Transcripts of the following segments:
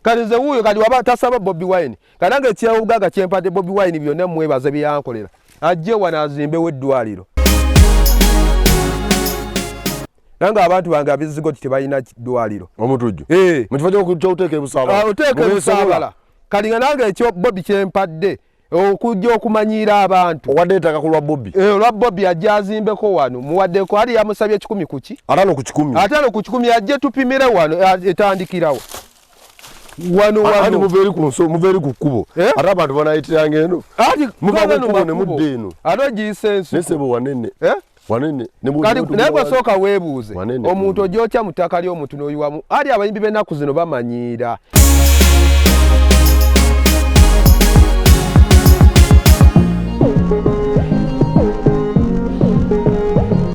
Kati nze wuuyo kati waba tasaba Bobi Wine, kati nange ekyobugagga kyempadde Bobi Wine byonna mwebaze byeyankolera, ajje wano azimbewo eddwaliro. Nange abantu bange ab'Ezigoti tebalina ddwaliro. Omutujju. Eh. Mu kifo ky'okuteeka ebusaabala. Ah, oteeka ebusaabala. Kati nga nange ekyo Bobi kyempadde okujja okumanyiira abantu. Owadde ettaka ku lwa Bobi. Eh, olwa Bobi ajja azimbeko wano, muwaddeko ali yamusabye 10 ku ki? 50 ku 100. 50 ku 100 ajje tupimire wano, etandikirawo. Wano wano. Muva eri ku nso, muva eri ku kkubo. Eh? Ate abantu banayitiranga eno. Ati muva ku twagala kkubo ne makubo. mudda eno. Ate ogiyisa ensuku. Ne ssebo wanene. Eh? Wanene. Ne Kati naye gwe sooka weebuuze. Wanene. Omuntu ogyokya mu ttaka ly'omuntu n'oyiwamu. Ali abayimbi b'ennaku zino bamanyiira.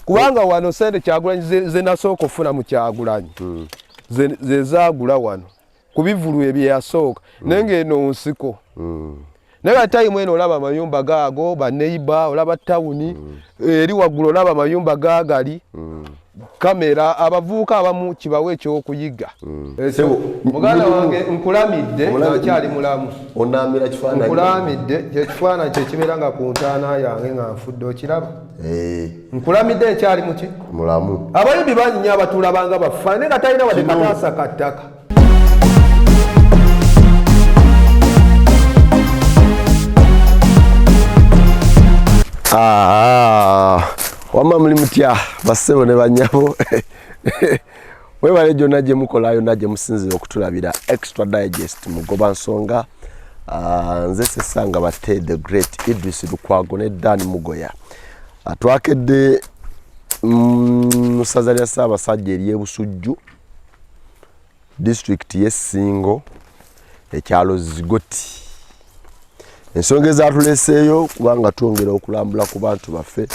Kubanga wano sente Kyagulanyi ze nasooka okufuna mu Kyagulanyi. Ze zaagula wano ku bivvulu ebyo yasooka. Naye ng'eno nsiko. Naye nga time eno olaba amayumba gaago, baneiba, olaba tawuni, eri waggulu olaba amayumba gaagali. Kamera, abavubuka abamu kibawe ekyokuyiga. Sebo, Muganda wange nkulamidde Omulamidde. nga nkyali mulamu. Onaamira kifaananyi. Nkulamidde, kye kifaananyi kye kibeera nga ku ntaana yange nga nfudde, okiraba? Eh. Nkulamidde nkyali muki? Mulamu. Abayimbi bangi nnyo abatulabanga bafa, naye nga talina wadde Kino. kataasa ka ttaka. Wamma muli mutya bassebo ne bannyabo. Mwebale gyonna gye mukola, yonna gye musinzira okutulabira Extra Digest Mugoba Nsonga. Nze Ssessanga Batte the Great Idris Lukwago ne Dan Mugoya. Twakedde mu ssaza lya Ssaabasajja ery'e Busujju, disitulikiti y'e Ssingo, ekyalo Zigoti. Ensonga ezaatuleseeyo kubanga twongera okulambula ku bantu baffe,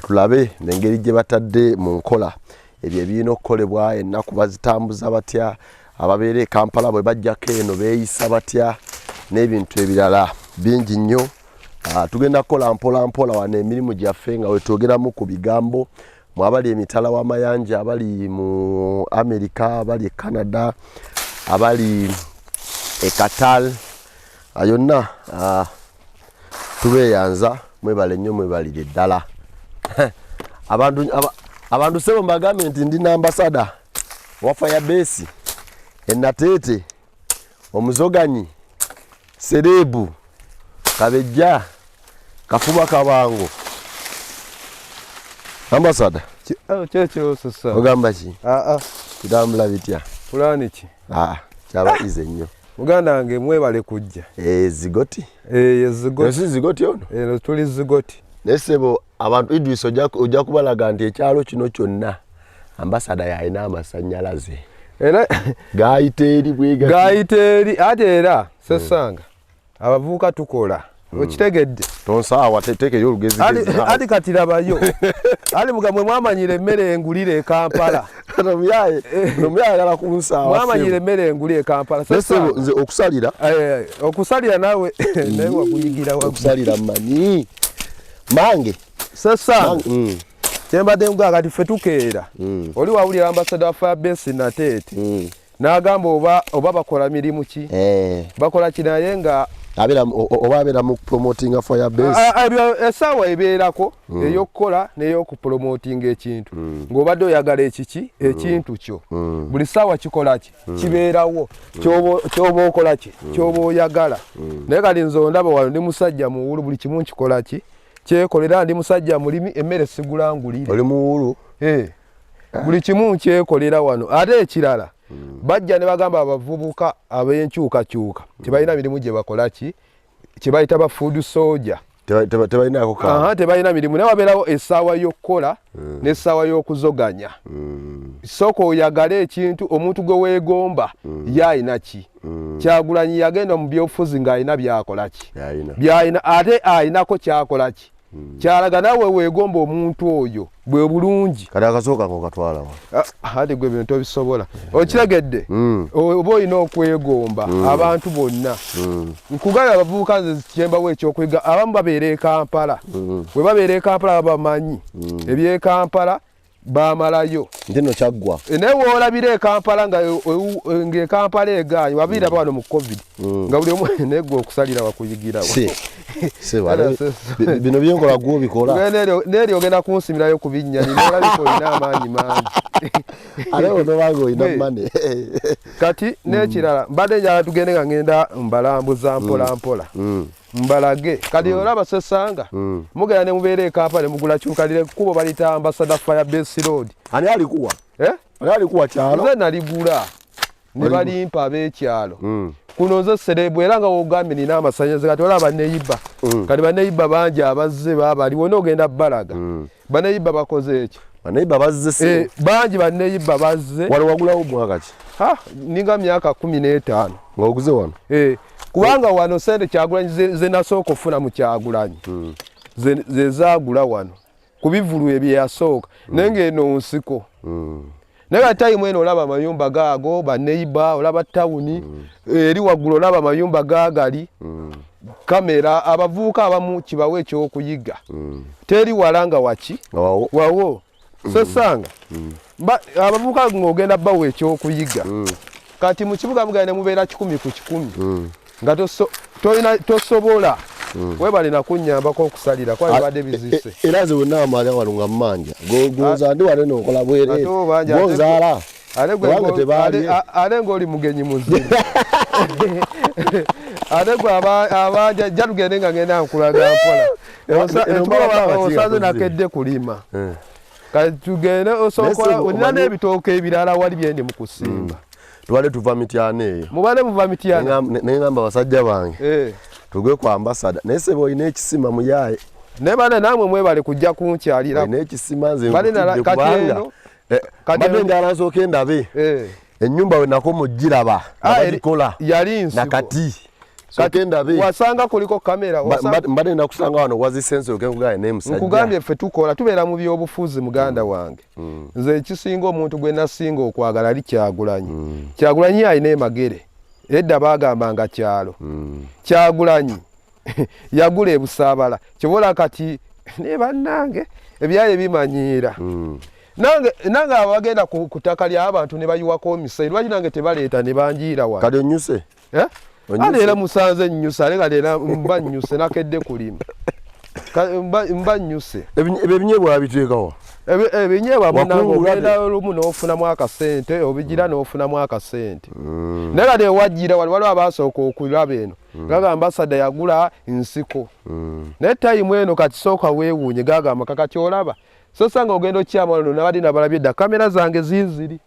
tulabe n'engeri gye batadde mu nkola ebyo ebirina okukolebwa, ennaku bazitambuza batya, ababeera e Kampala bwe bajjako eno beeyisa batya, n'ebintu ebirala bingi nnyo. Tugenda kukola mpola mpola wano emirimu gyaffe nga wetwogeramu ku bigambo mwe abali emitala w'amayanja, abali mu America, abali e Canada, abali e Qatar, yonna, tubeeyanza, mwebale nnyo, mwebalire ddala. Abantu sebo mbagambye nti ndi n'ambasada wa Firebase e Nateete, omuzoganyi serebu Kabejja Kafuba Kabango. Ambasada. Kyo. Ogamba ki? Ah, ah. Kitambula bitya? Pulaani ki? Ah, kyaba ize nnyo. Muganda wange mwebale kujja. Zigoti. Zigoti. Si Zigoti ono? Tuli Zigoti. Naye ssebo abantu Idris ojja kubalaga nti ekyalo kino kyonna ambasada yalina amasannyalaze. Era gayita eri bwega. Gayita eri ate era Ssessanga. Abavubuka tukola. Okitegedde? Tonsaawa, teekeyo olugezigezi. Ali kati labayo. Ali mugamwe mwamanyira emmere engulire e Kampala. Omuyaye ayagala kunsaawa. Mwamanyira emmere engulire e Kampala. Ssebo nze okusalira. Okusalira naawe, naye wakuyigira waggulu. Okusalira mmanyi. Mange. Ssessanga. Kyembadde nkugamba kati ffe tukeera. Oli wawulira ambassador wa Firebase Nateete. N'agamba oba bakola mirimu ki? Bakola ki naye nga Oba abeera mu promotinga Firebase. Essaawa ebeerako ey'okukola n'ey'okupromotinga ekintu. Ng'obadde oyagala ekiki? Ekintu kyo. Buli ssaawa kikola ki? Kibeerawo. Ky'oba okola ki? Ky'oba oyagala. Naye kati nze ondaba wano ndi musajja muwulu, buli kimu nkikola ki? Kyekolera, ndi musajja mulimi, emmere sigula ngulire. Oli muwulu? Buli kimu nkyekolera wano. Ate ekirala, bajja ne bagamba abavubuka ab'enkyukakyuka tebalina mirimu gye bakola ki? Kye bayita ba food soldier. Tebalinaako ka. Aha, tebalina mirimu. Naye wabeerawo essaawa y'okukola n'essaawa y'okuzoganya. Sooka oyagale ekintu omuntu gwe weegomba ye alina ki? Kyagulanyi yagenda mu byobufuzi ng'alina by'akola ki? By'alina. By'alina, ate alinako ky'akola ki? Kyalaga naawe weegomba omuntu oyo bwe bulungi. Kati akasooka ng'okatwala wa? Ate gwe bintu tobisobola. Okitegedde? Oba olina okwegomba abantu bonna. Nkugambye abavubuka nze kyembawa ekyokuyiga, abamu babeera e Kampala. Bwe babeera e Kampala baba bamanyi eby'e Kampala. Bamalayo. Nti no kyaggwa. E, naye woolabira e Kampala nga e Kampala egaanyi wabiiraba wano mu COVID nga buli omu naye gwe okusalira wakuyigira. Si. Si, bino byenkola gwe obikola. Neeri ogenda kunsimirayo ku binnya nolabika olina amaanyi mangi. Ate onobanga olina money. Kati n'ekirala mbadde njala tugende nga ngenda mbalambuza mpola mpola mbalage kati olaba sesanga mugenda ne mubeera e Kampala ne mugula kyukalire kkubo balita Ambassador Fire Base Road. Ani alikuwa? Eh? Ani alikuwa kyalo? Nze naligula ne balimpa ab'ekyalo. Kuno nze serebu era nga wogambye nina amasannyalaze kati olaba banneyiba. Kati banneyiba bangi abazze baabali wonna ogenda balaga. Banneyiba bakoze eki? Banneyiba bazze si? Bangi banneyiba bazze. Wano wagulawo mwaka ki? Ha, ninga myaka 15. Ng'oguze wano? Kubanga wano sente Kyagulanyi ze nasooka okufuna mu Kyagulanyi. Ze zaagula wano ku bivvulu ebyo yasooka. Naye ng'eno nsiko. Naye nga time eno olaba amayumba gaago baneiba, olaba tawuni eri waggulu, olaba amayumba gaagali kamera. Abavubuka abamu kibawe ekyokuyiga, teri wala nga waki Wawo. Wawo sesanga abavubuka ng'ogenda bawa ekyokuyiga. Kati mu kibuga mugenda ne mubeera 100 ku 100 nga tosobola. Webale nakunnyambako okusalira kuba bibadde bizise. Era nze wenna amala wano nga mmanja gonza ndi wano nkola bwereere. Ate obanja, ate Gonzaala. Ate gwe Kubanga tebaalye. Ate ng'oli mugenyi muzibu, ate gwe abanja jja tugende nga ngenda nkulaga mpola. Eno mbala baba Osanze kiga nakedde kulima. Kati tugende osookola Naye sebo, olina omanyi n'ebitooke ebirala wali byendi mu kusimba. Tubadde tuva Mityana eyo. Mubadde muva Mityana? Ne ngamba basajja bange tugwe ku ambasada, naye sebo olina ekisima muyaaye. Naye bane namwe mwebale kujja kunkyalira. Olina ekisima nze Bale nkutidde kati kubanga, kati mbadde eno njagala nsooke ndabe ennyumba we nako mugiraba nga bagikola yali nsiko. Nakati sooke ndabe. Wasanga kuliko kamera, Mbadde nakusanga wano wazise nsooke nkugambe naye musajja. Nkugambye ffe tukola tubeera mu byobufuzi muganda wange. Nze ekisinga omuntu gwe nasinga okwagala ali Kyagulanyi. Kyagulanyi alina emagere. Edda baagambanga kyalo. Kyagulanyi yagula ebusaabala. Kyobola kati ne bannange ebyaye bimanyiira. Nange abo bagenda ku ttaka ly'abantu ne bayiwako omisaayi. Lwaki nange tebaleeta ne banjiira wano? Kati onyuse? Eh? Onyuse? Ate era musanze nnyuse, ate kati era mba nnyuse, nakedde kulima. Mba nnyuse. Ebyo ebinyeebwa babiteekawa? Ebinyeebwa munnange Wakungula ogenda te? olumu n'ofunamu akasente, obigira n'ofunamu akasente. Naye kati ewajjira wali waliwo abaasooka okulaba eno. Gagamba ambasada yagula nsiko. Naye tayimu eno kati sooka weewuunye gagamba kakati olaba. So sanga ogenda okyama wano nabadde nabalabye dda kamera zange zinziri.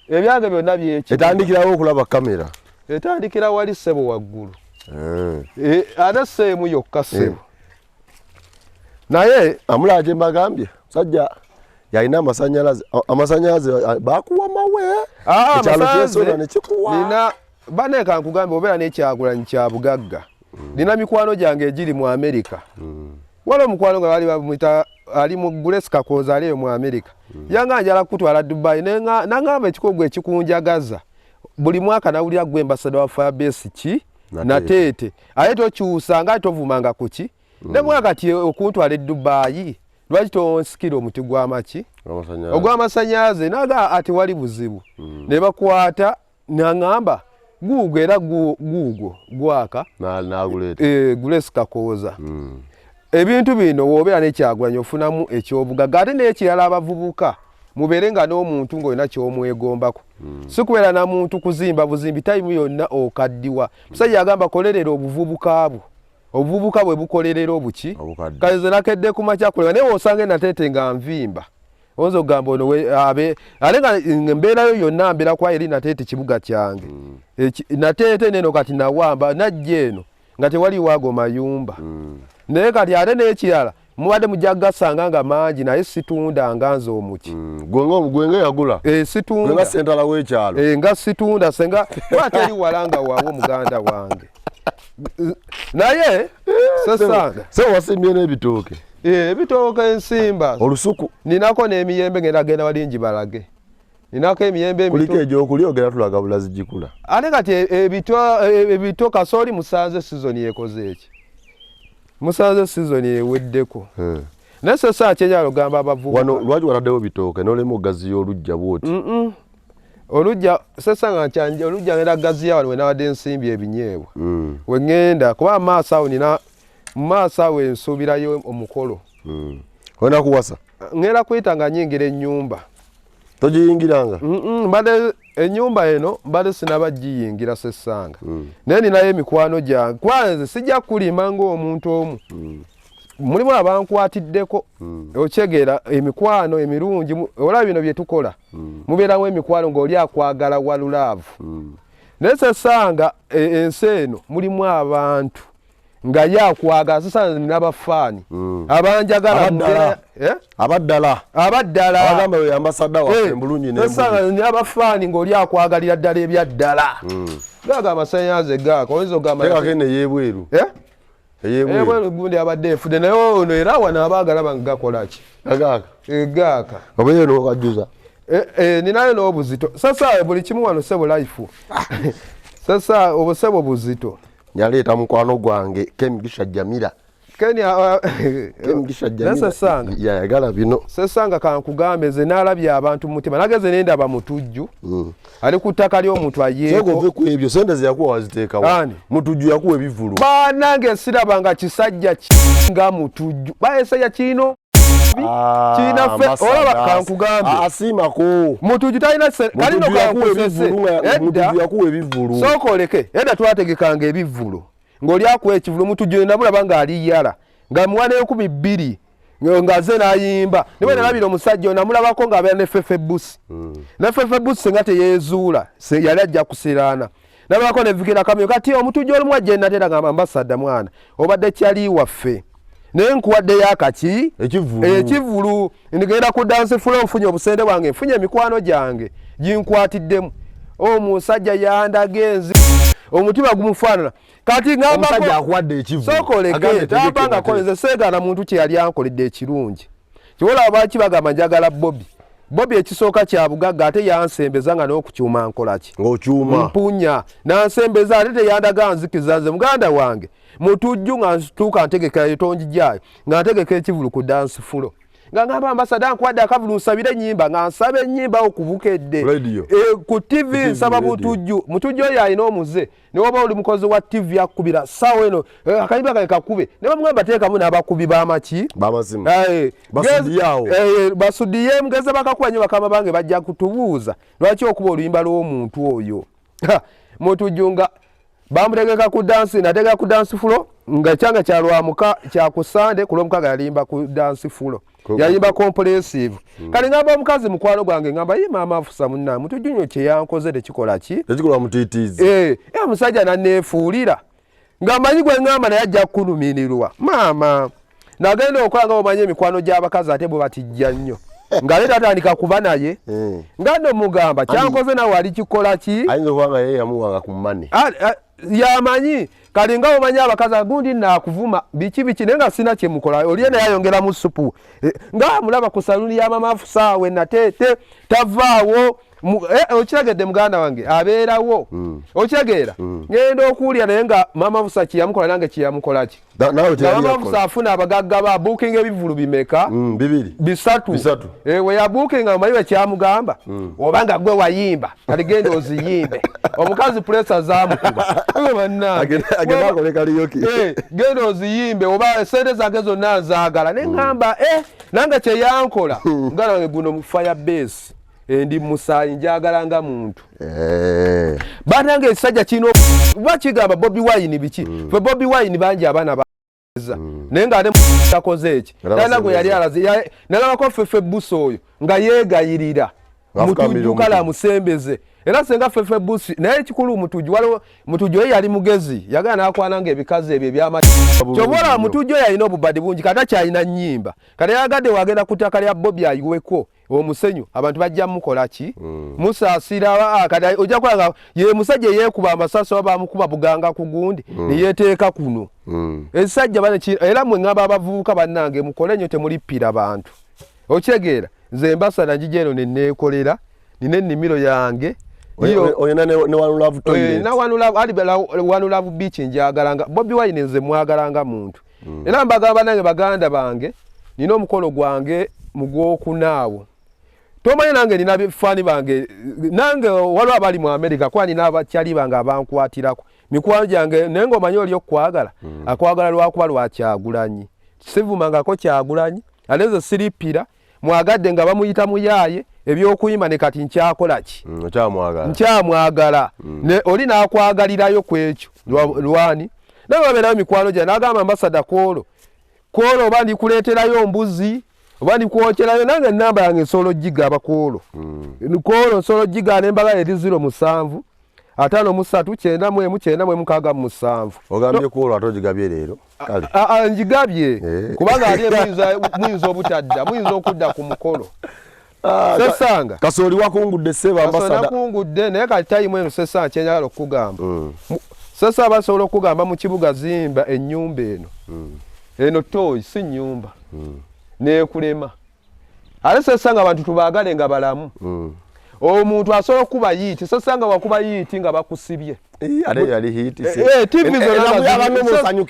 Ebyange byonna byeki. Etandikirawo okulaba kamera? Etandikira wali ssebo waggulu. Ate seemu yokka ssebo. Naye Amulala kye mbagambye, musajja yalina amasannyalaze, amasannyalaze baakuwa mawe. Ekyalo amasannyalaze ky'ensonda ne kikuwa. Nina bane kankugambe obeera n'ekyagulanyi kya bugagga. Nina mikwano gyange egiri mu Amerika. Waliwo omukwano nga bali bamuyita ali mu Grace Kakooza ali eyo mu Amerika. Yanga njala kutwala Dubai, nangamba ekikogo ekikunjagaza. Buli mwaka nawulira gwe ambassador wa Firebase ki? Nateete. Nateete. Aye tokyusa nga tovumanga ku ki? Ne mwaka kati okuntwala e Dubai, lwaki tonsikira omuti gw'amaki? Ogw'amasannyalaze. Ogw'amasannyalaze, naga ati wali buzibu. Ne bakwata nangamba guugwo era guugwo gwaka. N'aguleeta. Grace Kakooza. Ebintu bino w'obeera n'ekyagulanyi ofunamu eky'obugagga, ate n'ekirala abavubuka mubeere nga n'omuntu ng'olina ky'omwegombako. Si kubeera na muntu kuzimba buzimbi tayimu yonna okaddiwa. Musajja agamba kolerera obuvubuka bwo. Obuvubuka bwe bukolerera obuki? Obukadde. Kale nze nakedde ku makya kuleba, naye w'osanga Nateete nga nvimba. Oyinza okugamba ono we, abe, ate nga embeerayo yonna mbeera kuba eri Nateete kibuga kyange. Nateete neno kati nawamba, najja eno nga tewaliwo ago mayumba. Naye kati ate n'ekirala mubadde mujja kugasanga nga mangi, naye situndanga nze omuki. Gwe nga yagula. Situndanga. Gwe nga ssentala w'ekyalo. Nga situndanga, senga kuba teri wala nga wawo muganda wange. Naye, sesanga. Se wasimbye n'ebitooke. Ebitooke ensimba. Olusuku. Ninako n'emiyembe ngenda genda wali ngibalage. Ninako emiyembe emito. Kuliko egy'okulya ogenda tulaga bulazi gikula. Ate kati ebito kasooli musanze season ekoze eki? Musanze season eweddeko. Naye sesa kyenjagala ogamba abavubuka wano, lwaki wataddewo bitooke nolema ogaziya olujja bwoti? Olujja sesa nga nkyanje olujja ngenda gaziya wano wenabadde ensimbi ebinyeebwa wengenda, kuba amaaso awo nina mu maaso awo ensuubirayo omukolo. Olina kuwasa? Ngenda kuyita nga nyingira ennyumba. Togiyingiranga? Mbadde ennyumba eno mbadde sinaba giyingira sessanga, naye ninayo emikwano gyange, kuba nze sijja kulima ng'omuntu omu, mulimu abankwatiddeko, okyegeera emikwano emirungi. Olaba bino bye tukola, mubeeramu emikwano ng'oli akwagala walulaavu, naye sessanga ensi eno mulimu abantu nga ye akwagala. Sessanga nina bafaani abanjagala. Abaddala. Eh? Abaddala. Abaddala. Abagamba oyo ambassador waffe mbulungi. Sessanga nina abafaani ng'oli akwagalira ddala ebyaddala, gaga amasannyalaze gaaka, oyinza ogamba Tekako eno ey'ebweru. Eh? Ey'ebweru. Ebweru gundi abadde efudde, naye ono era wano abaagala bange gakola ki? Agaaka. Gaaka. Oba eyo nokajjuza. Eh, ninayo n'obuzito sasa, buli kimu wano sebo, life sasa obusebo buzito. Yaleeta mukwano gwange Kemigisha Jamira. Kenya. Kemigisha Jamira. Sesanga. Yayagala bino. Sesanga kankugambe, nze naalabye abantu mu mutima, nageze nendaba Mutujju ali ku ttaka ly'omuntu. Sooka Ayeeko. Ove ku ebyo, sente ze yakuwa waziteekawo? Ani? Mutujju yakuwa ebivulu. Banange, sirabanga kisajja nga Mutujju, baesajja kirina kirina olaba kankugambe. Asiimako. Mutujju talina kalino. Mutujju yakuwa Kankusese. ebivulu Edda. Mutujju yakuwa ebivulu. Sooka oleke, edda twategekanga ebivvulu ng'oli akuwa ekivulu. Mutujju nabulaba ng'ali yala nga muwa n'enkumi 2 ng'aze n'ayimba, niwe nalabira omusajja ono, namulabako ng'abeera ne Fefe Busi, ne Fefe Busi singa teyeezuula yali ajja kusiraana. Nalabako ne Vikira Kamyo. Kati omutujju olumu ajja enatera ngamba, "Ambassador mwana, obadde kyali waffe, naye nkuwaddeyo akaki." Ekivulu. Ekivulu, ngenda ku dance floor, nfunye obusente bwange, nfunye emikwano gyange ginkwatiddemu. Omusajja yandaga enzi omutima gumufaanana. Kati Omusajja akuwadde ekivulu. Sooka oleke. Agambye tegeke. Tampanga nze seegaana muntu kye yali ankoledde ekirungi. Kiwolaba baki bagamba njagala Bobi. Bobi ekisooka kya bugagga, ate yansembeza nga n'okukyuma nkolaki? Ng'okyuma. Mpunya nansembeza, ate teyandaga nzikiza. Nze muganda wange Mutujju nga ntuuka ntegeka etongijayo, nga ntegeka ekivulu ku dance floor, nga ngamba, "Ambassador, nkuwadde akavulu, nsabire ennyimba." Nga nsaba ennyimba okubukedde. Radio. Ku TV. TV, Nsaba. Radio. Mutujju, Mutujju oyo alina omuze, niwoba oli mukozi wa TV akubira sawa eno, akayimba kange kakube, ne bamugamba teekamu n'abakubi b'amaki. Bamasimu. Eh, Basudiyawo. Basudiye mugeze bakakuba nnyo. Bakama bange bajja kutubuuza lwaki okuba oluyimba lw'omuntu oyo. Ha, Mutujju nga bamutegeka ku dance, nategeka ku dance floor nga kyanga kyalwamuka kyaku Sande, ku lwomukaaga yalimba ku dance floor. Yayimba comprehensive. Kale ngamba omukazi mukwano gwange, ngamba, "Ye maama afusa munna Mutujju nyo kyeyankoze tekikola ki?" Tekikolwa mutiitiizi. Omusajja naneefuulira nga manyi gwe ŋŋamba, naye ajja kukunumirirwa maama. Nagenda okola nga omanyi emikwano gy'abakazi, ate bwe batijja nnyo nga leeta atandika kuba naye nga nno mugamba kyankoze nawe ali kikola ki? Ayinza okuba nga ye yamuwanga ku money. Ah, ah, yamanyi kali nga omanyi abakazi agundi naakuvuma biki biki, naye nga sina kyemukola. Oli naye ayongeramu supu. Nga mulaba ku saluni ya mama Afusaawe nateete tavaawo. Okitegedde muganda wange, abeerawo, okitegeera? Ngenda okuwulira naye nga mama Afusa kyeyamukola nange kyeyamukola ki? Nawe Nga teyali mama yakola. Afusa afuna abagagga ba booking ebivulu bimeka? Bibiri. Bisatu. Bisatu. We yabuukinga omanyi wekyamugamba, oba nga gwe wayimba, kati genda oziyimbe. Omukazi pressure zamukuba. Bannange. Agende akole karaoke. Genda oziyimbe oba sente zange zonna nzaagala. Ne ŋŋamba, nange kyeyankola muganda wange, guno mu fire base, ndi musaayi, njagala nga muntu. Banange, ekisajja kirina bakigamba Bobi Wine biki? Fe Bobi Wine bangi abaana baza, naye nga ate takoze eki. Era Talina gwe yali basembeza. alaze. Nalabako Fefe Busi oyo nga yeegayirira Ng'afukamira. Mutujju kale Omutujju. Amusembeze. Era senga Fefe Busi naye ekikulu Mutujju, waliwo Mutujju oyo yali mugezi, yagala n'akwana nga ebikazi ebyo ebyama. Bulungi Kyova olaba nnyo. Mutujju oyo alina obubadi bungi, kati akyalina nnyimba, kati yagadde wagenda ku ttaka lya Bobi ayiweko omusenyu, abantu bajja mukola ki? Musaasira. Kati ojja kulaba nga ye musajja eyeekuba amasasi oba bamukuba buganga ku gundi neyeteeka kuno. Ekisajja bane era mwe ŋŋamba abavubuka bannange, mukole nnyo, temulippira bantu. Okitegeera? Nze mbasana njija eno neneekolera, nina ennimiro yange. Oyina ne One Love toilet. Na One Love, ali One Love Beach njagalanga. Bobi Wine nze mwagalanga muntu. Era mbagamba nange baganda bange, Nina omukolo gwange mu gwokunaawo. Tomanyi nange nina bifaani bange, nange waliwo abali mu America, kuba nina abakyali bange abankwatirako mikwano gyange, naye ng'omanyi oli okukwagala akwagala lwakuba lwa Kyagulanyi. Sivumangako Kyagulanyi, ate nze sirippira mwagadde nga bamuyita muyaaye ebyokuyimba ne kati nkyakola ki? Nkyamwagala. Ne oli n'akwagalirayo ku ekyo lwani naye babeerayo mikwano gyange, n'agamba ambasada kwolwo kwolwo oba ndikuleeterayo mbuzi oba ndikwokyerayo, nange enamba yange nsobola ogigaba kwolwo kwolwo nsobola ogigaba nembaga eri 07 53 91 9 67. Ogambye kwolwo ate ogigabye leero? Kale. Njigabye kubanga ali muyinza obutadda, muyinza okudda ku mukolo. Sesanga Kasooli wakungudde ssebo ambasada. Nakungudde, naye kati tayimu eno Sesanga kyenjagala okukugamba. Sesa basobola okukugamba mu kibuga zimba ennyumba eno. Eno toyi si nnyumba. Neekulema. Ate Sesanga abantu tubaagale nga balamu. Omuntu asobola okukuba hit, Sesanga wakuba hit nga bakusibye. Ate yali hit. TV zonna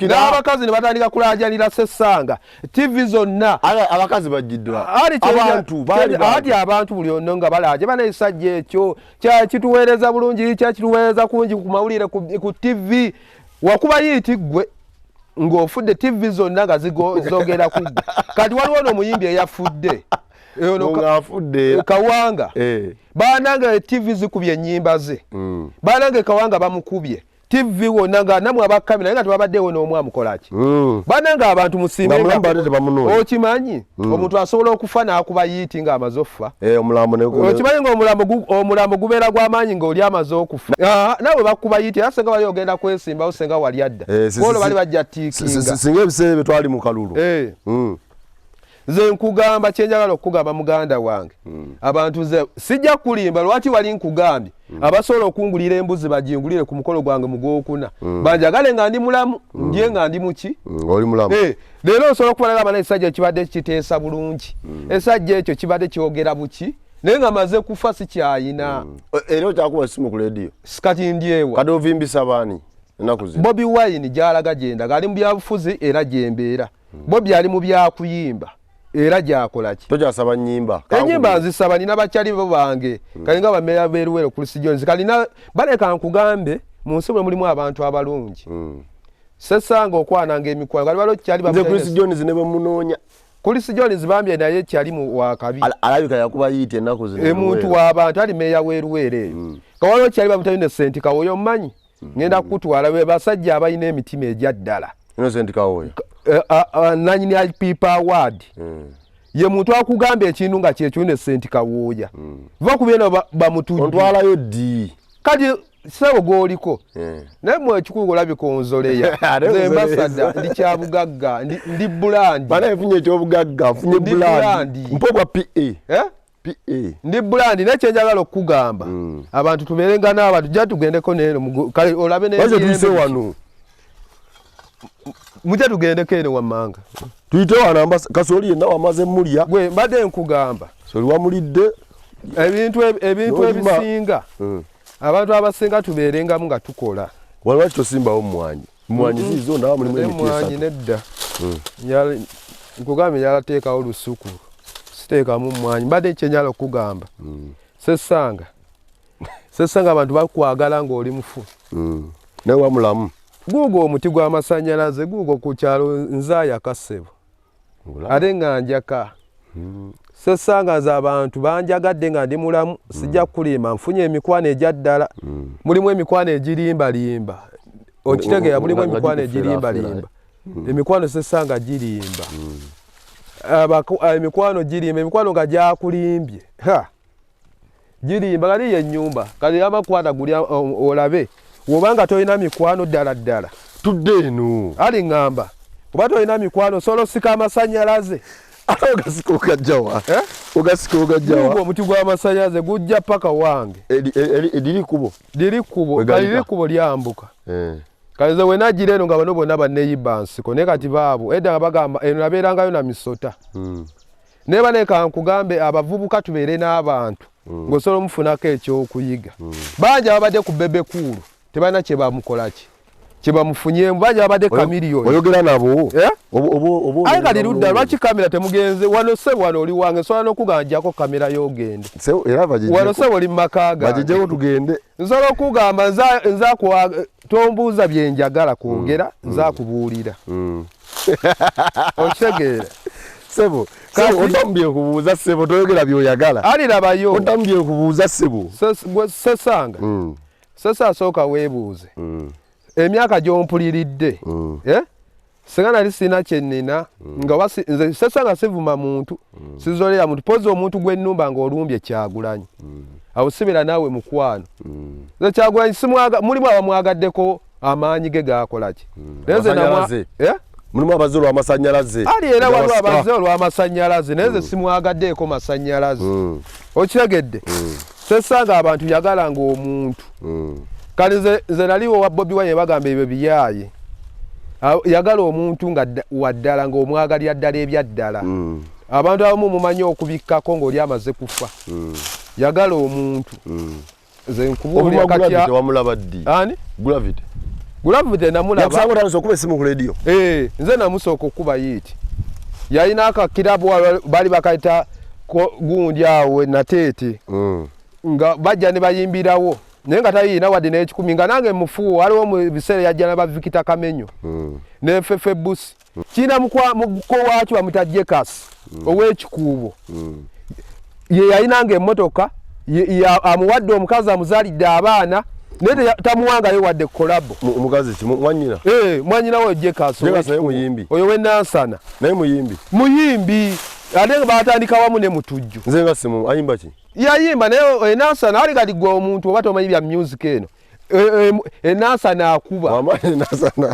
n'abakazi ne batandika kulaajanira Sesanga. TV zonna. Abakazi bagiddwa. Abantu baali ati abantu buli ono nga balaaje bana ekisajja ekyo kituweereza bulungi, kyakituweereza kungi ku mawulire ku TV. Wakuba hit ggwe ng'ofudde, TV zonna nga zogera ku ggwe. Kati waliwo n'omuyimbi eyafudde. Ng'afudde. Kawanga. Banange TV zikubye ennyimba ze. Banange Kawanga bamukubye. TV wonna nga namwe abakamera naye nga tebabaddewo n'omu amukola ki? Banange abantu musiime. Nga mulamu badde tebamunoonya. Okimanyi omuntu asobola okufa n'akuba hit ng'amaze okufa. Omulambo ne Okimanyi ng'omulambo gubeera gw'amaanyi ng'oli amaze okufa. Naawe bakuba hit era senga wali ogenda kwesimbawo, senga wali adda. Olwo bali bajja tiikinga. Singa ebiseera ebyo twali mu kalulu. Nze nkugamba kyenjagala okukugamba muganda wange. Abantu nze sijja kulimba, lwaki wali nkugambye abasobola okungulira embuzi bagingulire ku mukolo gwange mu gwokuna. Banjagale nga ndi mulamu, ndye nga ndi muki? Oli mulamu. Leero osobola okubalaga bana ekisajja ekibadde kiteesa bulungi. Ekisajja ekyo kibadde kyogera buki, naye nga maze kufa sikyayina. Era okyakuba essimu ku leediyo? Kati ndyewa. Kati ovimbisa baani ennaku zino? Bobi Wine gy'alaga gyendaga, ali mu byabufuzi era gyembeera. Bobi ali mu byakuyimba era gyakola ki? Tokyasaba nnyimba? Ennyimba nzisaba, nina bakyali bo bange. Kalinga bameeya b'eruwero Chris Jones, kalina baleka nkugambe mu nsi bwe mulimu abantu abalungi. Sesanga okwananga emikwano kali waliwo kyali Nze Chris Jones ne bwe munoonya. Chris Jones bambye naye kyali mu wakabi. Alabika yakuba hit ennaku zino. Omuntu w'abantu ali meeya w'eruwero eyo. Kawaliwo kyali bamutali ne Senti Kawoyo mmanyi. Ngenda kukutwala be basajja abalina emitima egya ddala. Innocent Kawoyo. Nanyini Pipa Award. Ye muntu akugamba ekintu nga kyekyo ne Senti Kawooya. Va ku byeno bamutujju. Ontwalayo ddi? Kati ssebo gw'oliko. Naye mwe ekikulu olabika onzoleya. Nze mbasada ndi kyabugagga, ndi brand. Bana nfunye ekyobugagga, nfunye Ndi brand. brand. Mpa obwa PA. Eh? PA. Ndi brand naye kyenjagala okukugamba. Abantu tubeerenga n'abantu, jja tugendeko neeno kale olabe Lwaki n'ebiyembe tuyise biki. wano? Mujja tugendeko eno wammanga. Tuyite wano kasooli yenna wamaze mulya. Gwe mbadde nkugamba. Kasooli wamulidde. Ebintu N'olima. ebisinga. Abantu abasinga tubeerengamu nga tukola. Wano lwaki tosimbawo mmwanyi? Mmwanyi ziizo ndaba mulimu Ate emiti mmwanyi esatu. Nedda. Nkugambye njagala teekawo lusuku. Siteekamu mmwanyi. Mbadde kyenjagala okukugamba. Sesanga. Sesanga abantu bakwagala ng'oli mufu. Naye wamulamu. Guugwo omuti gw'amasannyalaze guugwo ku kyalo Nzaaya Kasebo. Ate nga njaka. Sesanga nze abantu banjagadde nga ndi mulamu, sijja kukulimba, nfunye emikwano egya ddala. Mulimu emikwano egirimbalimba. Okitegeera, mulimu emikwano egirimbalimba. Emikwano sesanga girimba. Emikwano girimba, emikwano nga gyakulimbye. Ha! Girimba, kali ye ennyumba. Kali amakwata guli olabe. Bw'obanga tolina mikwano ddala ddala. Tudde eno. Ali ŋŋamba. Oba tolina mikwano osobola osika amasannyalaze. Ate ogasika ogajjawa? Eh? Ogasika ogajjawa? Guugwo omuti gw'amasannyalaze gujja paka wange. Liri kkubo? Liri kkubo. We galika? Kali liri kkubo lyambuka. Kale nze we najjira eno nga bano bonna banneeyibba nsiko naye kati baabo edda nga bagamba eno nabeerangayo na misota. Naye baleka nkugambe abavubuka tubeere n'abantu ng'osobola omufunako ekyokuyiga. Bangi ababadde ku Bebe Cool tebalina kye bamukola ki. Kyebamufunyemu baja babadde Chameleone. Oyogera nabo? Eh? Aye kati ludda lwaki kamera temugenze wano? Sebo, wano oli wange, nsobola n'okugamba njako kamera y'ogende. Wano sebo oli mu maka gange. Bagijjeko tugende. Nsobola okugamba nza tombuuza byenjagala kwogera, nza kubuulira. Okitegeera? Sebo, odamu byekubuuza sebo, toyogera byoyagala. Ali labayo. Odamu byekubuuza sebo. Sesanga. Sesa asooka weebuuze. Emyaka gy'ompuliridde. Eh? Singa nali sirina kye nnina nga nze sesanga sivuma muntu, sizolera muntu, pozi omuntu gw'ennumba ng'olumbye Kyagulanyi. Awo sibeera naawe mukwano. Nze Kyagulanyi simwaga, mulimu abamwagaddeko amaanyi ge gaakola ki? Naye nze eh? Mulimu abazze olw'amasannyalaze. Ali era waliwo abazze olw'amasannyalaze, naye nze simwagaddeeko masannyalaze. Okitegedde? Sesanga abantu yagala ng'omuntu. Kale nze naliwo wa Bobi Wine bagamba ebyo biyaaye. Yagala omuntu nga waddala, ng'omwagalira ddala ebyaddala. Abantu abamu mumanyi okubikkako ng'oli amaze kufa. Yagala omuntu. Nze nkubuulira kati wamulaba ddi? Ani? Gravity. Gravity namulaba. Yakusanga otandise okuba essimu ku radio? Eh, nze namusooka okukuba yiiti. Yalina akakirabu bali bakayita gundi awo Nateete. Nga bajja ne bayimbirawo. Naye nga tayina wadde n'ekikumi, nga nange mufuuwo. Waliwo mu biseera yajja na ba Victor Kamenyo. Ne Fefe Busi. Kiina muko waakyo bamuyita Jekas ow'Ekikuubo. Ye yalinanga emmotoka, amuwadde omukazi amuzaalidde abaana, naye tamuwangayo wadde collabo. Omukazi ki, mwanyina? Eh, mwanyina we Jekas. Jekas naye muyimbi? Oyo w'Enansana. Naye muyimbi? Muyimbi. Ate nga batandika wamu ne Mutujju. Nze nga simu, ayimba ki? Yayimba naye Enansana. Ali kati gwe omuntu oba tomanyi bya music eno. Enansana akuba.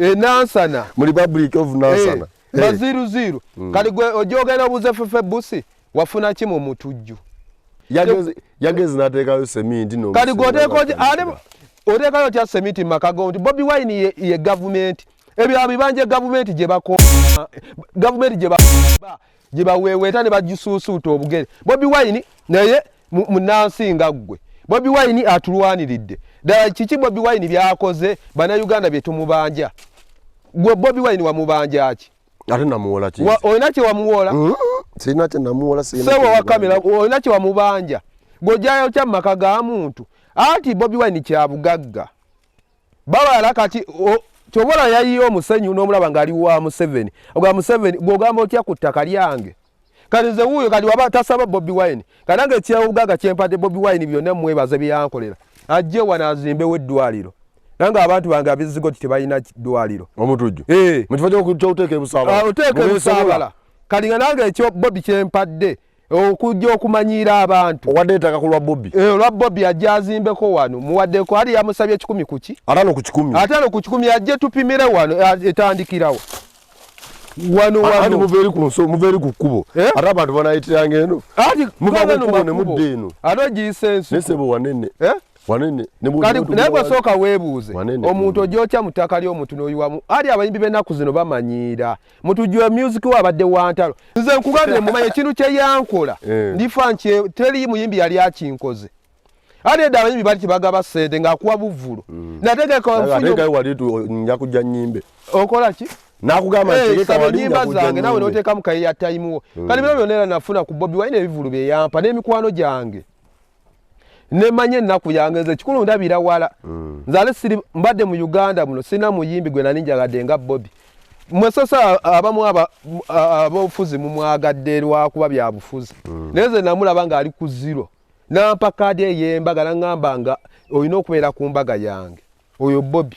Enansana. Mu Republic of Nansana. Baziru ziru. Kati gwe ojja ogenda obuuze Fefe Busi wafuna ki mu Mutujju? Yagezi n'ateekayo seminti. Kati gwe oteekayo otya seminti mu maka go nti Bobi Wine ye gavumenti? Ebyo bibanja gavumenti gye bako, gavumenti gye baweeweeta ne bagisuusuuta obugere. Bobi Wine naye munansi nga ggwe. Bobi Wine atulwaniridde ddala. Kiki Bobi Wine byakoze Bannayuganda bye tumubanja? Gwe Bobi Wine wamubanja ki? Ate namuwola ki? Olina kye wamuwola? Sirina kye namuwola. Sebo wa kamera, olina kye wamubanja? Gweojjayo kya mu maka ga muntu anti Bobi Wine kya bugagga babala. Kati kyobola yayiye omusenyu n'omulaba ng'ali wa Museveni, ogwa Museveni gw'ogamba otya ku ttaka lyange? Kati nze wuuyo kati waba tasaba Bobi Wine, kati nange ekyobugagga kyempadde Bobi Wine byonna mwebaze byeyankolera, ajje wano azimbewo eddwaliro, nange abantu bange ab'Ezigoti tebalina ddwaliro. Omutujju? Eh. Mu kifo ky'okuteeka ebusaabala. Oteeka ebusaabala. Kati nga nange ekyo Bobi kyempadde okujja okumanyiira abantu. Owadde ettaka ku lwa Bobi? Eh, olwa Bobi, ajja azimbeko wano. Muwaddeko ali yamusabye 100 kuki? 50 ku 100. 50 ku 100. Ajje tupimire wano, etandikirawo wano wano. Muva eri ku nso, muva eri ku kkubo. Eh? Ate abantu banayitiranga eno. Ati muva ku eno kkubo ne makubo. mudda eno. Ate ogiyisa ensuku. Nesebo wanene. Eh? Wanene. Kati naye gwe sooka weebuuze. Wanene. Omuntu ogyokya mu ttaka ly'omuntu n'oyiwamu. Ali abayimbi b'ennaku zino bamanyiira. Mutujju music we abadde wantalo. Nze nkugambye mumanyi ekintu kye yankola. Ndifa nkye teri muyimbi yali akinkoze. Ali edda abayimbi bali tebagaba ssente ng'akuwa buvvulu. Nategeka nfunye. Ate wali nja kujja nnyimbe. Okola ki? Nakugamba Eh, ntegeka saba wali nja ennyimba kujja zange naawe nnyimbe. n'oteekamu kayeya time wo. Kati bino byonna era nafuna ku Bobi Wine, ebivvulu bye yampa n'emikwano gyange. Nemanye ennaku yange nze kikulu ndabira wala. Nze ate siri mbadde mu Uganda muno sirina muyimbi gwe nali njagadde nga Bobi. Mwe sasa abamu abobufuzi mumwagadde lwakuba bya bufuzi. Naye nze namulaba ng'ali ku zero. Nampa kaadi ey'embaga naŋŋamba nga olina okubeera ku mbaga yange. Oyo Bobi.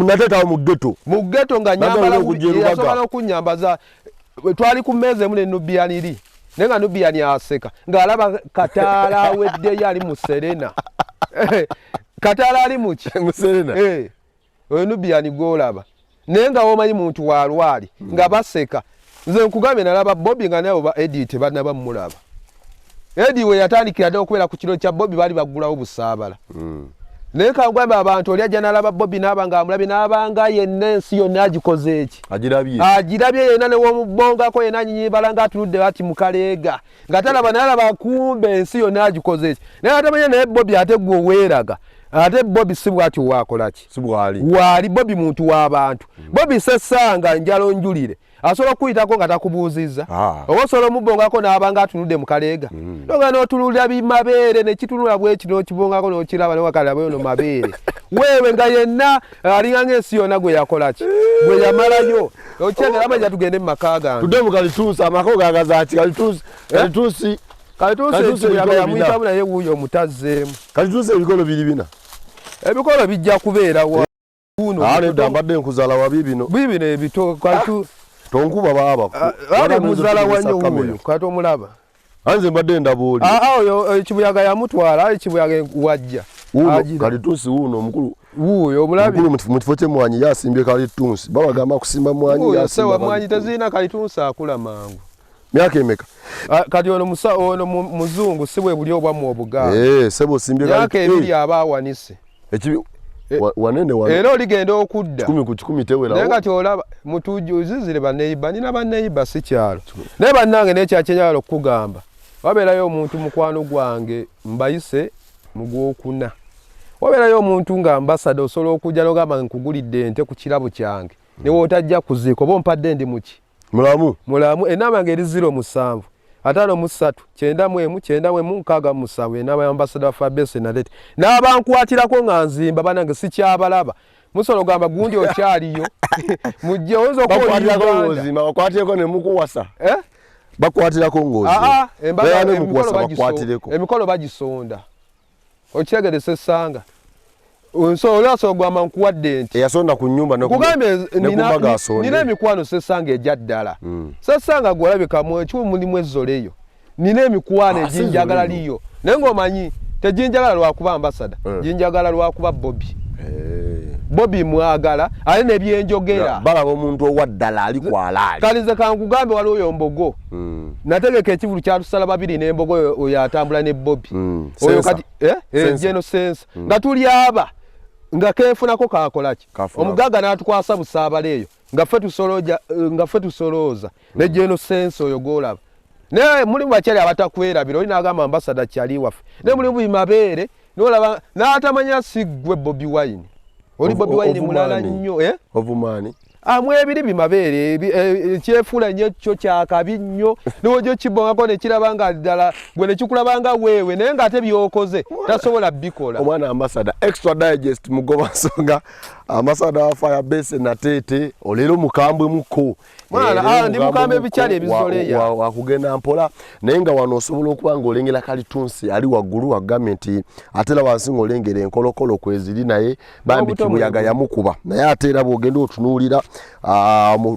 Nateetawo mu ghetto. Mu ghetto nga Nagala nyambala okujja e Lubaga. Yasobola okunyambaza. Twali ku mmeeza emu ne Nubian eri. Naye nga Nubian aseka ng'alaba Kataala aweddeyo ali mu Serena. Kataala ali mu ki? Mu Serena. Eh, oyo Nubian gw'olaba. Naye nga womanyi muntu walwali nga baseka. Nze nkugambye nalaba Bobi nga naye oba Eddie tebannaba mmulaba. Eddie we yatandikira ddala okubeera ku kiro kya Bobi baali baggulawo busaabala. Naye kangambye abantu oli ajja n'alaba Bobi n'aba ng'amulabye n'abanga yenna ensi yonna agikoze eki? Agirabye. Agirabye yenna ne womubongako yenna anyinyibala ng'atunudde ati mukaleega. Nga talaba n'alaba kumbe ensi yonna agikoze eki? Naye atamanya naye Bobi ate gwe weeraga. Ate Bobi si bwatyo wakolaki, waali Bobi muntu w'abantu. Bobi sesanga njalo njulire asobola okukuyitako nga takubuuzizza, oba osobola omubongako n'aba nga atunudde mu kaleega, nonga n'otunulira bimabeere nekitunula bweki n'okibongako n'okiraba newakalaba ono mabeere weewe nga yenna alinga ng'ensi yonna gwe yakolaki gwe yamalayo. Okyegera amaja tugende mu maka gange. Tudde mu kalituusi. Amaka ogagaza ki? Kalituusi, kalituusi. Kalituusi ekibuyaga yamuyitamu, naye wuuyo omutazzeemu. Kalituusi ebikolo biri bina. Ebikolo bijja kubeerawo. Nedda, mbadde nkuzala wabi bino. Bibino ebito. Tonkuba baaba. Ali muzala wanyo wuuyo, kati omulaba. Anze mbadde ndaba oli. Oyo ekibuyaga yamutwala, ekibuyaga wajja. Kalituusi wuuno omukulu. Wuuyo omulabi. Mu kifo ky'emmwanyi yasimbye kalituusi. Babagamba kusimba mwanyi. Yasimba mwanyi tezirina kalituusi akula mangu. Myaka emeka? Kati ono musa ono muzungu si bwe buli obwamu obugaana. Sebo osimbye myaka 2 aba awanise. Ekibi wanene wano. Era oligenda okudda. 10 ku 10 tewerawo. Naye kati olaba mutujju uzizire baneiba, nina baneiba si kyalo. Naye bannange n'ekyakyenjagala okukugamba, wabeerayo omuntu mukwano gwange mbayise mu gwokuna. Wabeerayo omuntu nga ambasada osobola okujja n'ogamba nkugulidde ente ku kirabo kyange. Ne w'otajja kuziika oba ompadde ndi muki? Mulamu. Mulamu. Enamba ng'eri 07 53 91 91 67, enamba ya ambasada wa Fabese Nalete. N'abankwatirako nga nzimba banange sikyabalaba. Musobola ogamba gundi okyaliyo. Mujje oyinza okuba oli Uganda. Ng'ozimba bakwatireko ne mukuwasa. Eh? Bakwatirako ng'ozimba. Embaga emikolo bagisonda. Okitegeresa essanga. Nso oli asobola okugamba nkuwadde nti. Eyasonda ku nnyumba nkugambye nina emikwano sessanga ejja ddala. Sessanga gwe olabikamu ekimu mulimu ezzoleyo. Nina emikwano eginjagala liyo. Naye ng'omanyi teginjagala lwakuba ambasada, ginjagala lwakuba Bobi. Bobi mwagala ate nebyenjogera. Balaba omuntu owa ddala ali kwalaali. Kati nze kankugambe waliwo oyo Mbogo. Nategeka ekivulu kyatusala babiri n'Embogo oyo atambula ne Bobi. Oyo kati Geno Sensa. Nga tuli aba nga kenfunako kakola ki? Omugagga n'atukwasa busaabala eyo nga ffe tusolooza ne Geno Sensa oyo gw'olaba. Naye mulimu bakyali abatakwerabira, oli n'agamba ambasada kyali waffe. Naye mulimu bimabeere n'olaba n'atamanya si ggwe Bobi Wine. Oli Bobi Wine mulala nnyo. Ovumaani? Amwebiri bimabeere ekyefuula nnyo kyo kyakabi nnyo niwojja okibongako nekiraba nga ddala gwe nekikulaba nga weewe, naye ng'ate by'okoze tasobola bikola. Omwana ambasada Extra Digest mugoba nsonga, ambasada wa Fire Base Nateete, oleero mukambwe muko. Mwana, ndi mukambwe ebikyali ebizoleya. Wakugenda mpola, naye nga wano osobola okuba ng'olengera kalitunsi ali waggulu wagambye nti ate era wansi ng'olengera enkolokolo kweziri, naye bambi kibuyaga yamukuba. Naye ate era bw'ogenda otunuulira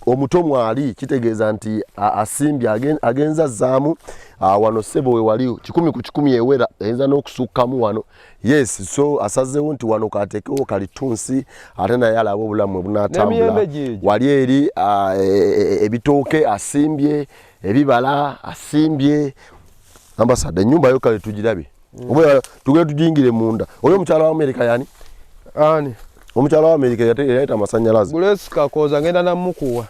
omuto mwali, kitegeeza nti asimbye agenza azzaamu. Wano ssebo we wali 100 ku 100 ewera, eyinza n'okusukkamu wano. Yes, so asazeewo nti wano kateekewo kalitunsi ate naye alabe obulamu bwe bunaatambula. Wali eri ebitooke asimbye, ebibala asimbye. Ambasada, ennyumba yo kale tugirabye, oba tugende tugiyingire munda. Oli omukyala wa Amerika yani? Ani? Omukyala wa Amerika yaleeta amasannyalaze. Grace Kakooza ngenda namukuwa.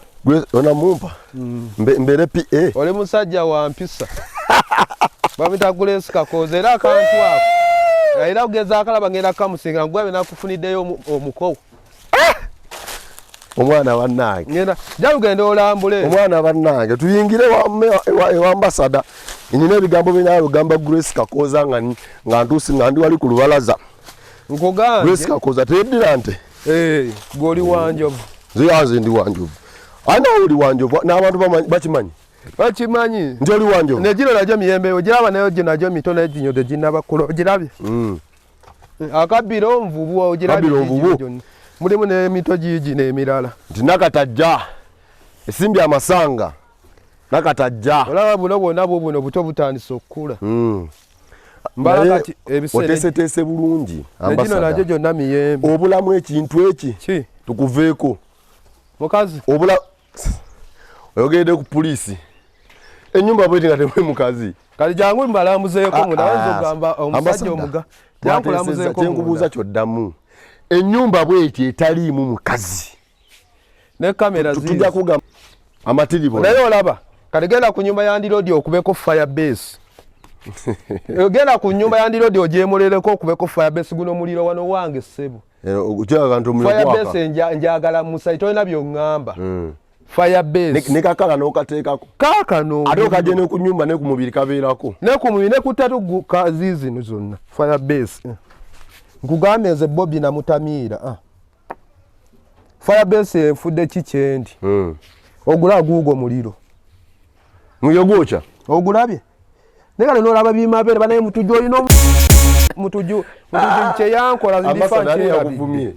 Onamumpa? Mbeere PA. Oli musajja wa mpisa. Bamuyita Grace Kakooza era akantu ako. Era kugeza akalaba ngenda kamusinga nkugambye nakufuniddeyo omukowo. Omwana bannange. Ngenda jja lugenda olambule. Omwana bannange tuyingire ewa ambasada. Nina ebigambo bye nagamba Grace Kakooza nga ntuuse nga ndi wali ku lubalaza. Nkugambye. Grace Kakooza teyeddira nte. Gwe oli wanjovu. Nze ndi wanjovu. Ani nawe oli wanjovu n'abantu bakimanyi. Bakimanyi. Nti oli wanjovu. Ne gino nagyo miyembe ogiraba nayo gino nagyo mito naye gino teginnaba kkula ogirabye. Akabbiro nvubu ogirabye. Akabbiro nvubu. Mulimu n'emito giigino emirala. Nti Nakatajja esimbye amasanga. Nakatajja. Olaba buno bwonna bwo buno buto butandise okukula. Mbala kati ebiseera oteeseteese bulungi. Gino nagyo gyonna miyembe. Obulamu ekintu eki. Ki? Tukuveeko. Mukazi. Obula oyogedde ku poliisi. Ennyumba bweti nga temuli mukazi. Kati jangu mbalambuzeeko munda, oyinza okugamba omusajja omuga. Jangu kyenkubuuza kyoddamu. Ennyumba bweti etaliimu mukazi. Ne kamera zizi. Tujja kugamba amatiribo. Naye olaba kati genda ku nyumba ya Ndirodi okubeko fire base. Ogenda ku nyumba ya ndirodi ojemulereko okubeko firebase, guno muliro wano wange ssebo. Firebase njagala musayi, tolina byoŋŋamba. Firebase ne kakala n'okateekako kaakano, ate okajja ne ku nyumba ne ku mubiri kabeerako, ne ku mubiri ne ku tatu kaziizino zonna firebase. Nkugambye nze Bobi namutamiira. Ah. Firebase enfudde ki kyendi. Ogula guugwo muliro. Muliro gwokya. Ogulabye naye kale nolaba bimabeere banaye mutujju olina mutujju mutujju kyeyankola ndifa nkyerabidde.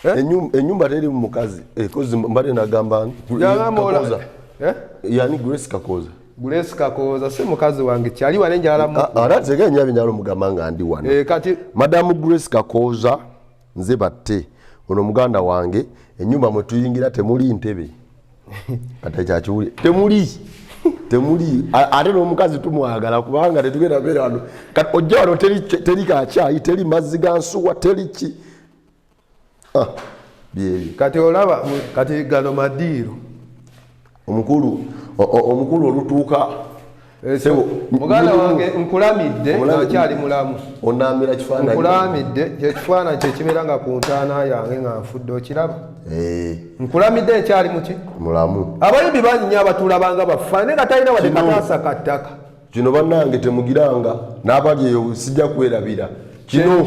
Eh? Enyumba teri mukazi eh, kozi mbadde nagamba Kakoza. Eh? Yani Grace Kakoza. Grace Kakoza si mukazi wange, kyali wane njala. Ara zege nyabi njala mugamba nga ndi wano. Kati Madam Grace Kakoza nze batte ono muganda wange, enyumba mwe tuyingira temuli ntebe, kati ekyakiwuli temuli temuli, ate n'omukazi tumwagala kubanga tetugenda beera wano. Kati ojja wano teri kakyayi, teri mazzi ga nsuwa, teri ki. Ah, byebyo. Kati olaba kati gano madiiro. Omukulu olutuuka. Muganda wange nkulamidde nkyali mulamu. Onambira kifaananyi. Nkulamidde kyekifaananyi kyekibeera nga ku ntaana yange nga nfudde, okiraba? Nkulamidde nkyali muki? Mulamu. Abayimbi bangi nnyo abatulabanga bafa naye nga talina wadde kataasa ka ttaka. Kino bannange temugiranga n'abali eyo, sijja kwerabira kino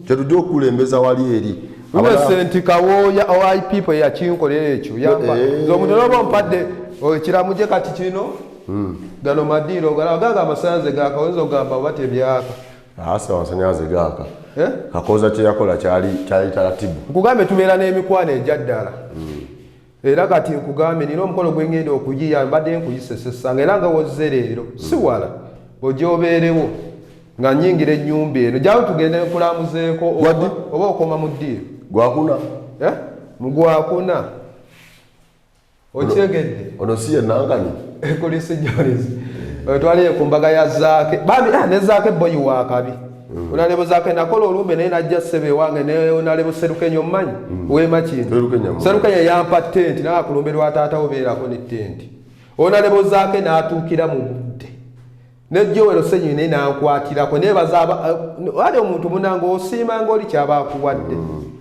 kyetujja okukulembeza wali eri. Innocent Kawooya OI people yakinkolera ekyo, yampa nze omuntu noba ompadde ekiramu gye. Kati kino gano madiiro galaba gaga amasanze gaaka, oyinza okugamba oba tebyaka. Asa amasanyalaze gaaka. Eh? Kakoza kyeyakola kyali kyali taratibu. Nkugambye tubeera n'emikwano egya ddala. Era kati nkugambye nina omukolo gwengenda okuyiya, mbadde nkuyisesesanga era nga wozze leero si wala ojja obeerewo nga nyingira ennyumba eno, jawo tugende nkulamuzeeko oba okoma mu ddiiro. Gwakuna. Eh? Mugwakuna okyegedde. Ono si ye nankani? Kulisi Jolis twaliyo ku mbaga ya Zaake bambi, ah, ne Zaake boyi wakabi. Onalebo Zaake nakola olumbe naye najja ssebe ewange ne onalebo Serukenya omumanyi weema kino. Serukenya. Serukenya yampa tenti naye ku lumbe lwa taata wo beerako ne tenti. Onalebo Zaake n'atuukira mu budde ne Joel Ssenyonyi naye nankwatirako, nebaza ali omuntu munange osiima nga oli kyaba akuwadde.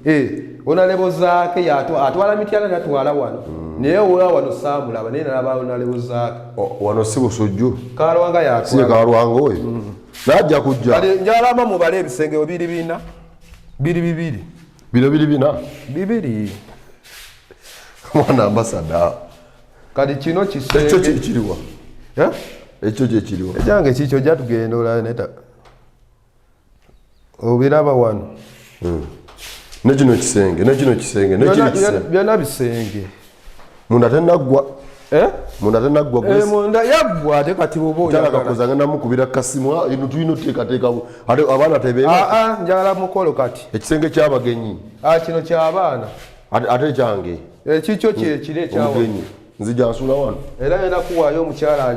Eh, onalebo Zaake atwala Mityana tatwala wano, naye owa wano saamulaba naye nalaba onalebo Zaake. Wano si Busujju? Kalwanga. Si ye? Yatwala. Kalwanga oyo najja kujja. Kati njalaba mubale ebisenge biri bina, biri bibiri. Bino biri bina? Bibiri. Mwana ambasada. Kati kino ekyo kisenge. Kyekiriwa? Eh? Ekyo kyekiriwa? Ekyange kikyo, ojja tugenda olabe neta obiraba wano. Nekino kisenge, nekino kisenge, nekino kisenge. Byonna bisenge. Munda tenaggwa. Eh? Munda tenaggwa. Eh, munda yaggwa ate kati bwoba Kyala oyagala. Kakoza ngenda mukubira kasimu. Ah, ino tulina oteekateeka ate abaana tebeeba. Ah, ah, njagala mukolo kati. Ekisenge ky'abagenyi. Ah, kino ky'abaana. Ate ekyange? Ekikyo kyekiri ekyawa. Omugenyi nzija nsula wano. Era yena kuwaayo omukyala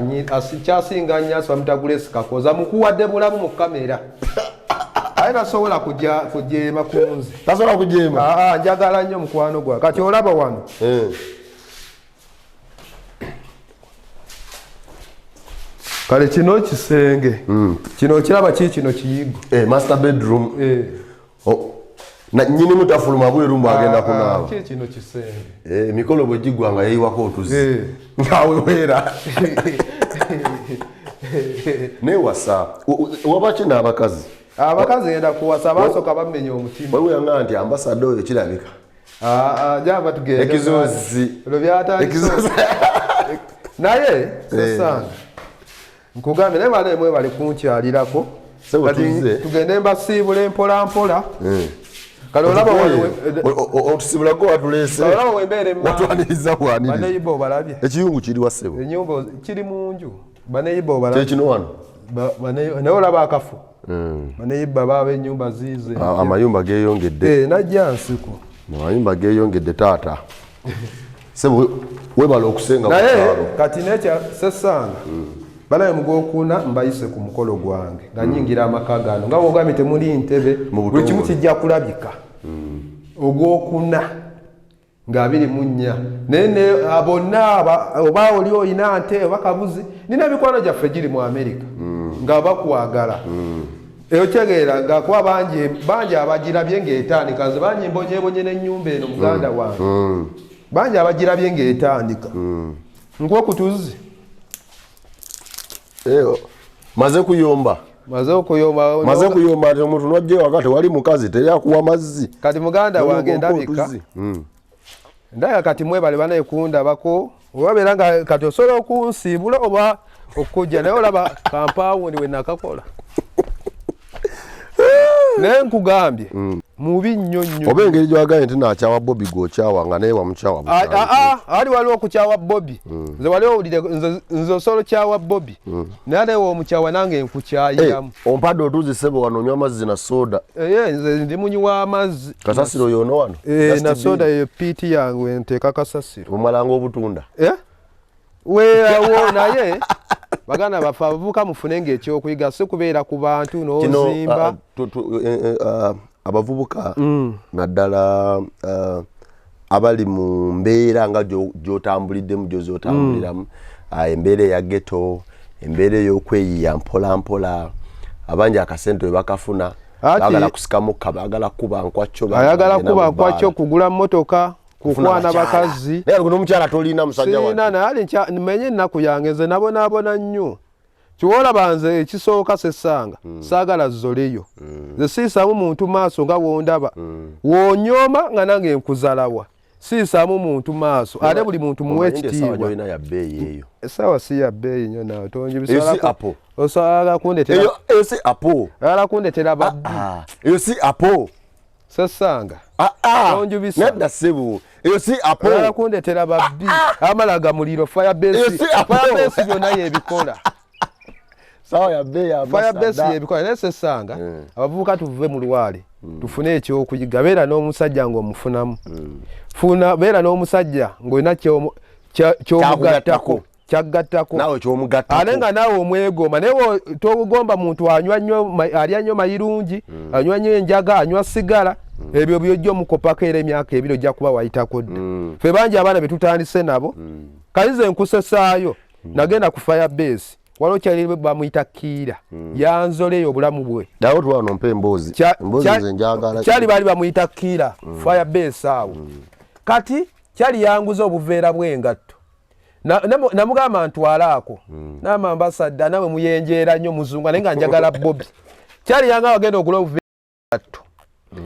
kyasinga nnyo asaba Grace Kakoza mukuwadde bulamu mu kamera, aye tasobola kujeema ku nze. Tasobola kujeema. Ah, ah, njagala nnyo mukwano gwa. Kati olaba wano. Kale kino kisenge, kino okiraba ki? Kino kiyigo. Eh, master bedroom. Eh. Oh, na nyinimu tafuluma bweru mbu agenda Ah, kunaaba. ki kino kisenge. Eh, emikolo bwe gigwa nga yeyiwako otuzi Eh. ng'aweweera newasa wabaki n'abakazi. Abakazi genda kuwasa, basooka bamenya omutima. Waliwo yanga nti ambasada oyo kirabika Ah, ah, java tugende. Ekizuzi. Olwo byatandise. Ekizuzi. Naye sesanga nkugambye naye bana emwe bali kunkyalirako. Sebo, Kati tuzze. tugende mbasiibula mpola mpola. Kale olaba Otusibulako watuleese. Kale olaba wembeera emmanga. Watwaniriza bwaniriza. Baneyiba obalabye. Ekiyungu kiriwa ssebo? Enyumba kiri mu nju, baneyiba obalabye. Kyekino wano. Naye olaba akafu, baneyiba baaba enyumba ziize. Ah, amayumba geeyongedde. Eh, najja nsiko. Amayumba geeyongedde taata. Sebo webala okusenga ku Naye kyalo. Kati nekya sesanga banaye mugwokuna mbayise ku mukolo gwange nga nyingira amaka gano nga wogambye temuli ntebe. Mu Buli kimu butongole. kijja kulabika ogwokuna nga 24, naye bonna oba oli oyina nte oba kabuzi, nina emikwano gyaffe giri mu Amerika. Nga bakwagala. Ekyotegeera nga kuba bangi bangi abagirabye ng'etandika, nze bangi mbonyebonye n'ennyumba eno muganda wange. Bangi abagirabye ng'etandika. Nkuwa ku tuzzi. Eh, maze kuyomba. Maze okuyomba. Maze kuyomba nti omuntu nojja ewaka tewali mukazi, teri akuwa mazzi. Kati muganda wange ndabika. Ndabika kati mwebale banaye kundabako, obabeera nga kati osobola okunsiibula oba okujja, naye olaba kampaawundi we nakakola. Naye nkugambye mubi nnyo nnyo. Oba engeri gyewagambye nti nakyawa Bobi, gwokyawa nga naye wamukyawa bukyayi. Ali waliwo okukyawa Bobi. Nze wali owulire nze osobola okyawa Bobi, naye ate womukyawa nange nkukyayiramu. Eh, ompadde otuuzi ssebo, wano onywa amazzi na soda. Eye nze ndi munywi w'amazzi. Kasasiro yono wano. Eh, Just na bin. soda eyo piiti yange nteeka kasasiro. Omalanga obutunda. Eh? Weewo naye baganda baffe abavubuka mufune ng'ekyokuyiga si kubeera ku bantu Kino n'ozimba. Abavubuka naddala abali mu mbeera nga gy'otambuliddemu gy'ozotambuliramu, embeera eya ghetto, embeera ey'okweyiya mpola mpola, abangi akasente we bakafuna baagala kusikamuka, baagala kuba nkwakyo, ayagala kuba nkwakyo, kugula mmotoka, kukwana bakazi. Naye n'omukyala tolina musajja. Sirina, naye ali menye ennaku yange, nze nabonaabona nnyo. Kiwolaba nze ekisooka sessanga saagala zoleyo. Nze siisaamu muntu maaso nga wondaba. Wonyooma nga nange nkuzalawa, siisaamu muntu maaso, ate buli muntu muwe ekitiibwa. Gyolina ya bbeeyi eyo. Essaawa si ya bbeeyi nnyo naawe. Eyo si Apple. Osobola kundetera Eyo si Apple. Oyagala kundetera babbi. Ah, eyo si Apple. Sessanga. Ah, ah. Tonjubisa. Nedda ssebo, eyo si Apple. Oyagala kundetera babbi amala gamuliro. Eyo Firebase si Apple. Firebase byonna yebikola. Sawa ya bbeeyi. Firebase yebikola, naye sessanga abavubuka tuve mu lwale tufune ekyokuyiga. Beera n'omusajja ng'omufunamu funa, beera n'omusajja ng'olina kyomugattako, kyaggattako. Naawe kyomugattako. Ate nga naawe omwegomba, naye togomba muntu anywa nnyo alya nnyo mayirungi, anywa nnyo enjaga, anywa sigala. Ebyo byojja omukopako, era emyaka 2 ojja kuba wayitako dda. Ffe bangi abaana betutandise nabo. Kali ze nkusesaayo, nagenda ku Firebase, waliwo kyali bamuyita Kiira, yanzoleyo obulamu bwe. Dawo twano mpa emboozi. Emboozi nze njagala. Kyali baali bamuyita Kiira, Firebase awo. Kati kyali yanguza obuveera bw'engatto. Namugamba ntwalaako nama ambasadda nawe muyenjeera nnyo muzungu, naye nga njagala Bobi. Kyali yanga wagenda ogula obuveera bw'engatto,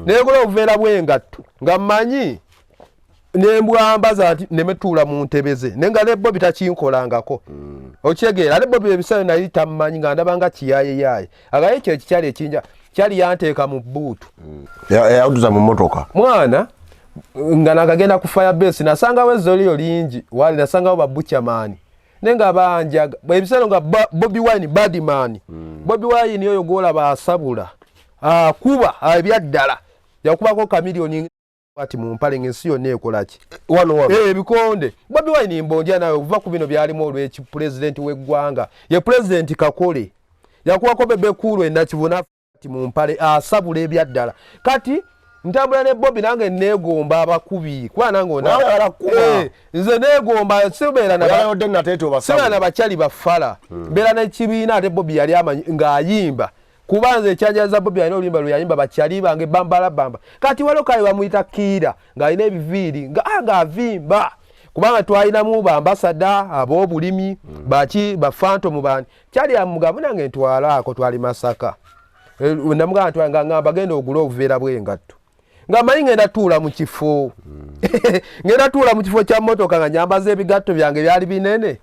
negula obuveera bw'engatto nga mmanyi nembwambaza nti nemetuula mu ntebe ze, naye nga ne Bobi takinkolangako. Okitegeera? Ate Bobi ebisayo naye tammanyi, nga ndaba nga kiyaayeyaaye agaye. Ekyo ekikyali ekinja kyali yanteeka mu bbuutu. Yakutuza mu motoka. Mwana nga nakagenda ku Firebase, nasangawo ezzolio lingi, wali nasangawo babukyamaani, naye nga banjaga ebiseera nga Bobi Wine badman. Bobi Wine oyo gwolaba asabula, akuba ebyaddala, yakubako Chameleone ati mu mpale ng'ensi yonna ekolaki. Wano wano. Eh, ebikonde. Bobi Wine mbondya nawe okuva ku bino byalimu olw'ekipulezidenti w'eggwanga, ye pulezidenti Kakole yakuwako Bebe Cool enakivuna ati mu mpale asabula ebyaddala. Kati ntambula ne Bobi, nange neegomba abakubi, kuba nange Oyagala kuba. Eh, nze neegomba, sibeera na Oyagala nateete sibeera obasabula. na bakyali bafala, mbeera n'ekibiina. Ate Bobi yali amanyi ng'ayimba, kuba nze ekyanjaza Bobi alina oluyimba lwe yayimba, bakyali bange bambala bamba. Kati waliwo kale bamuyita Kiira ng'alina ebiviiri nga ng'avimba, kubanga twalinamu bambasada ab'obulimi baki bafantomu bani. Kyali amugamba nange ntwalaako, twali Masaka. Eh, namugamba ntwala, nga ngamba genda ogule obuveera bw'engatto, nga manyi ngenda tuula mu kifo, ngenda tuula mu kifo kya mmotoka nga nyambaza ebigatto byange byali binene.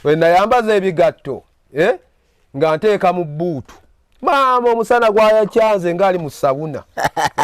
We nayambaza ebigatto, eh? Nga nteeka mu bbuutu, maama omusana gwayakyanze ngaali mu sabuna.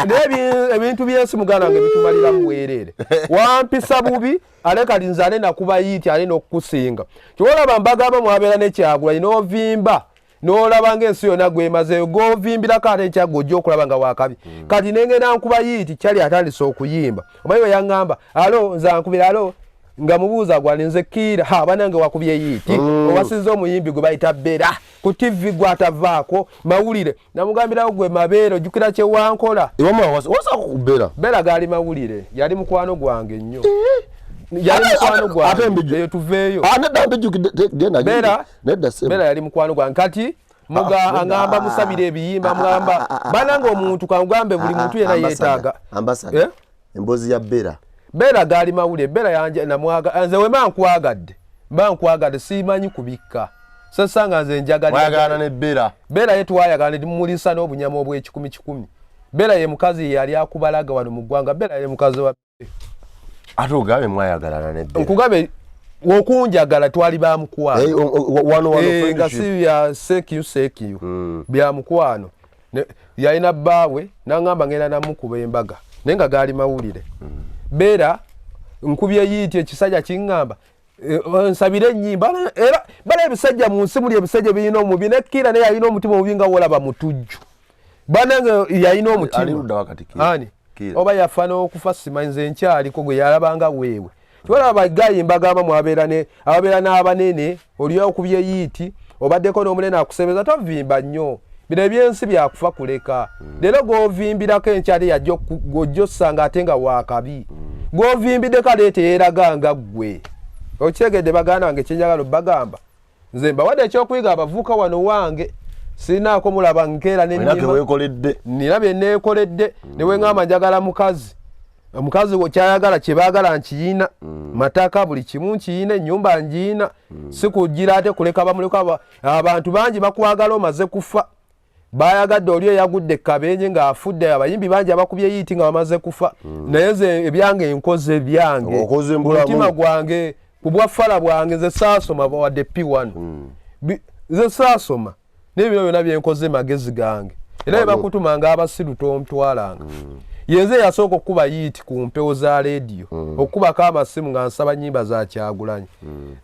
Naye ebintu byensi muganda wange bitumalira mu bwereere. Wampisa bubi, ate kati nze ate nakuba yiiti ate n'okukusinga. Kyolaba mbagamba mwabeera nekyagula n'ovimba n'olaba ng'ensi yonna gwemazeeyo govimbirako, ate ekyagga ojja okulaba nga wakabi. Kati nengenda nkuba yiiti, kyali atandise okuyimba. Omanyi we yaŋŋamba alo, nze ankubira alo nga mubuuza gwani, nze Kiira. Ha, banange wakubye yiiti, owasiza omuyimbi gwe bayita Bera ku TV gwatavaako mawulire. Namugambirawo gwe mabeere, ojjukira kye wankola? Wasako kubera. Bera gaali mawulire, yali mukwano gwange nnyo, yali mukwano ate gwange. Eyo tuveeyo. Ah, nedda, mbijjukidde. Genda. Bera Nedda ssebo. Bera yali mukwano gwange. Kati Muga angamba musabire ebiyimba mugamba banange omuntu kangambe buli muntu yena yeetaaga. Ambassador, Eh? Emboozi ya Bera. Bera gaali mawulire. Bera yanje namwaga nze wema nkwagadde, mba nkwagadde, simanyi kubikka sasanga nze njagalira. Mwayagala ne Bera? Bera ye twayagala ne tumulisa n'obunyama obw'ekikumi kikumi. Bera ye mukazi yali akubalaga wano mu ggwanga. Bera ye mukazi wa Ate ogambe mwayagalana ne Bera. Nkugambe okunjagala twali ba mukwano. Eh, wano wano Eh, nga si friendship. bya sekiyu sekiyu, bya mukwano. Yalina bbaawe naŋŋamba ngenda namukuba embaga, naye nga gaali mawulire. Bera nkubye yiiti ekisajja kiŋŋamba, eh, nsabire ennyimba. Era bala ebisajja mu nsi muli ebisajja birina omubi nekkira, naye yalina omutima omubi nga wolaba mutujju banange yalina Ali omutima. ludda wakati Kira? Ani? Kira. Oba yafa n'okufa simanyi, nze nkyaliko gwe yalabanga weewe. Kibalaba bagayi mbagamba mwabeera ne ababeera n'abanene, oli okubye yiiti obaddeko n'omunene akusembeza, tovimba nnyo. Bino ebyensi byakufa kuleka. Leero gwovimbirako enkyali yajja gw'ojja osanga ate nga wakabi gw'ovimbiddeko ate teyeeraga nga ggwe. Okitegedde baganda bange? Kyenjagala obbagamba, nze mbawadde ekyokuyiga. Abavuuka wano wange sirinaako mulaba nkeera Olina nenima keweekoledde. Nina bye neekoledde ne bwe ŋŋamba njagala mukazi, omukazi kyayagala kyebaagala nkiyina, mataka buli kimu nkiyina, ennyumba ngiyina. Si kugira ate kuleka bamuleka abantu bangi bakwagala omaze kufa. Bayagadde oli eyagudde kabenje ng'afudde. Abayimbi bangi abakubye yiiti nga bamaze kufa, naye nze ebyange nkoze byange. Okoze mbulamu. Mutima gwange ku bwafala bwange. Nze saasoma wadde P1. Nze saasoma, naye bino byonna byenkoze magezi gange. Era bwe bakutumanga abasiru tontwalanga. Yenze yasooka okukuba yiiti ku mpewo za leediyo, okukubako amasimu nga nsaba nyimba za Kyagulanyi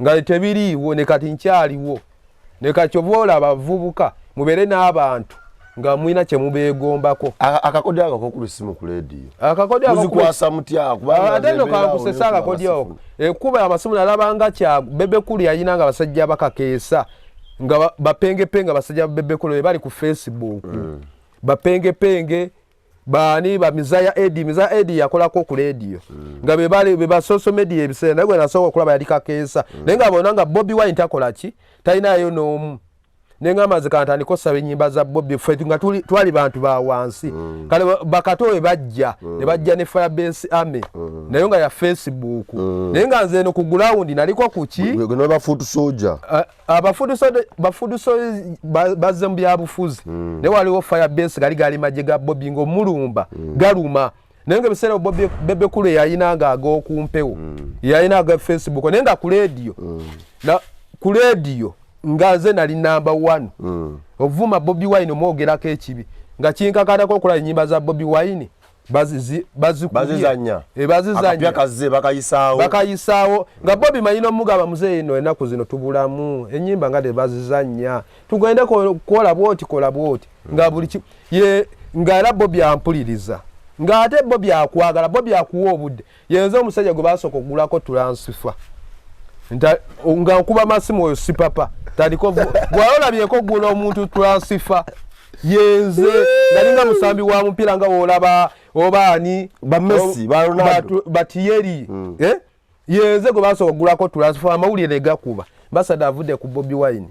nga tebiriiwo. Ne kati nkyaliwo. Ne kati oba olaba abavubuka mubeere n'abantu nga mulina kye mubeegombako. Akakodyo ako kokuba essimu ku leediyo Akakodyo muzikwasa mutya? Kubanga ate nno nze mbeera awo kankusesa ne akakodyo nkuba ako. Ekuba amasimu nalabanga kya Bebe Cool yalina nga abasajja bakakeesa nga bapengepenge. Abasajja ba Bebe Cool be bali ku Facebook, bapengepenge baani, ba Mizaya Edi. Mizaya Edi yakolako ku leediyo nga be bali be ba social media ebiseera. Naye gwe nasooka okulaba yali kakeesa, naye nga bona nga Bobi Wine takola ki, talinayo n'omu. Neŋŋamba nze kantandika osaba ennyimba za Bobi. Ffe nga twali bantu ba wansi. Kale bakato we bajja ne bajja ne Firebase Army, naye nga ya Facebook, naye nga nze eno ku ground naliko kuki. Gwe ne foot soldier. Abafoot bazze mu byabufuzi, naye waliwo Firebase gali gali magye ga Bobi ng'omulumba galuma, naye nga ebiseera Bobi Bebe Cool yalina nga ag'okumpewo, yalina aga Facebook, naye nga ku leediyo na ku leediyo nga nze nali namba one. Ovuma Bobi Wine, omwogerako ekibi, nga kinkakatako okulaba ennyimba za Bobi Wine bazikubye. Bazizanya. Eh, bazizanya. Akapya kazze bakayisaawo. Bakayisaawo nga Bobi manyi nomugamba, muzeeyi no ennaku zino tubulamu ennyimba nga tebazizanya, tugende kola bwoti, kola bwoti, nga buli ye nga era Bobi ampuliriza, ng'ate Bobi akwagala, Bobi akuwa obudde. Yenze omusajja gwe basooka okugulako transfer nga nkuba masimu oyo si papa tandika bwalaolabyeko gula omuntu transfer. Yenze nalinga musambi wa mupiira nga wolaba oba ani. Ba Messi, ba Ronaldo. Batiyeri, eh? Yenze gwe basooka okugulako transfer, amawulire ne gakuba basada avudde ku Bobi Wine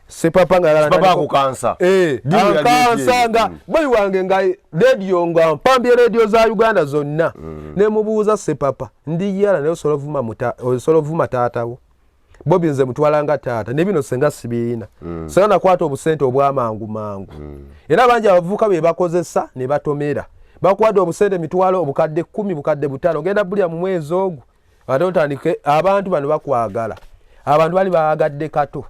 sepapa nga Papa akukansa. Eh, Dimu yali ankansa etya? Nga boyi wange nga rediyo nga mpambye rediyo za Uganda zonna, nemubuuza, sepapa ndiyala naye osobola ovuma taatawo Bobi? Nze mutwala nga taata, ne bino senga sibirina, senga nakwata obusente obwamangu mangu. Era bangi abavubuka be bakozesa ne batomera, bakuwadde obusente mitwalo 10,000, 5,000, ogenda bulya mu mwezi ogwo, ate otandike abantu bano bakwagala. Abantu bali baagadde Kato,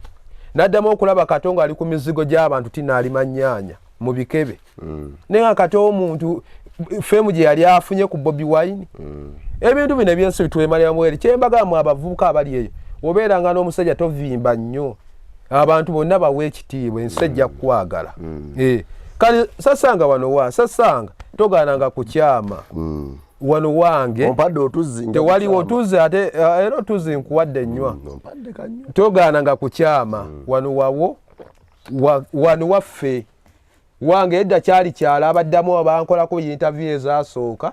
naddamu okulaba Kato ng'ali ku mizigo gy'abantu tinaalima nnyaanya mu bikebe, naye nga Kato omuntu fame gye yali afunye ku Bobi Wine. Ebintu bino ebyensi bitwemalira mweri. Kyembagamba abavubuka abali eyo, obeeranga n'omusajja tovimba nnyo, abantu bonna bawe ekitiibwa, ensi ejja kukwagala. Eh, kale sasanga wano wa sasanga togaananga kukyama wano wange. Ompadde otuzzi, nja Tewaliwo kukyama. otuzzi ate era otuzzi nkuwadde nnywa. Ompadde kanywa. Togaananga kukyama wano wawo wano waffe wange. Edda kyali kyalo, abaddamu bankolako interview ezasooka,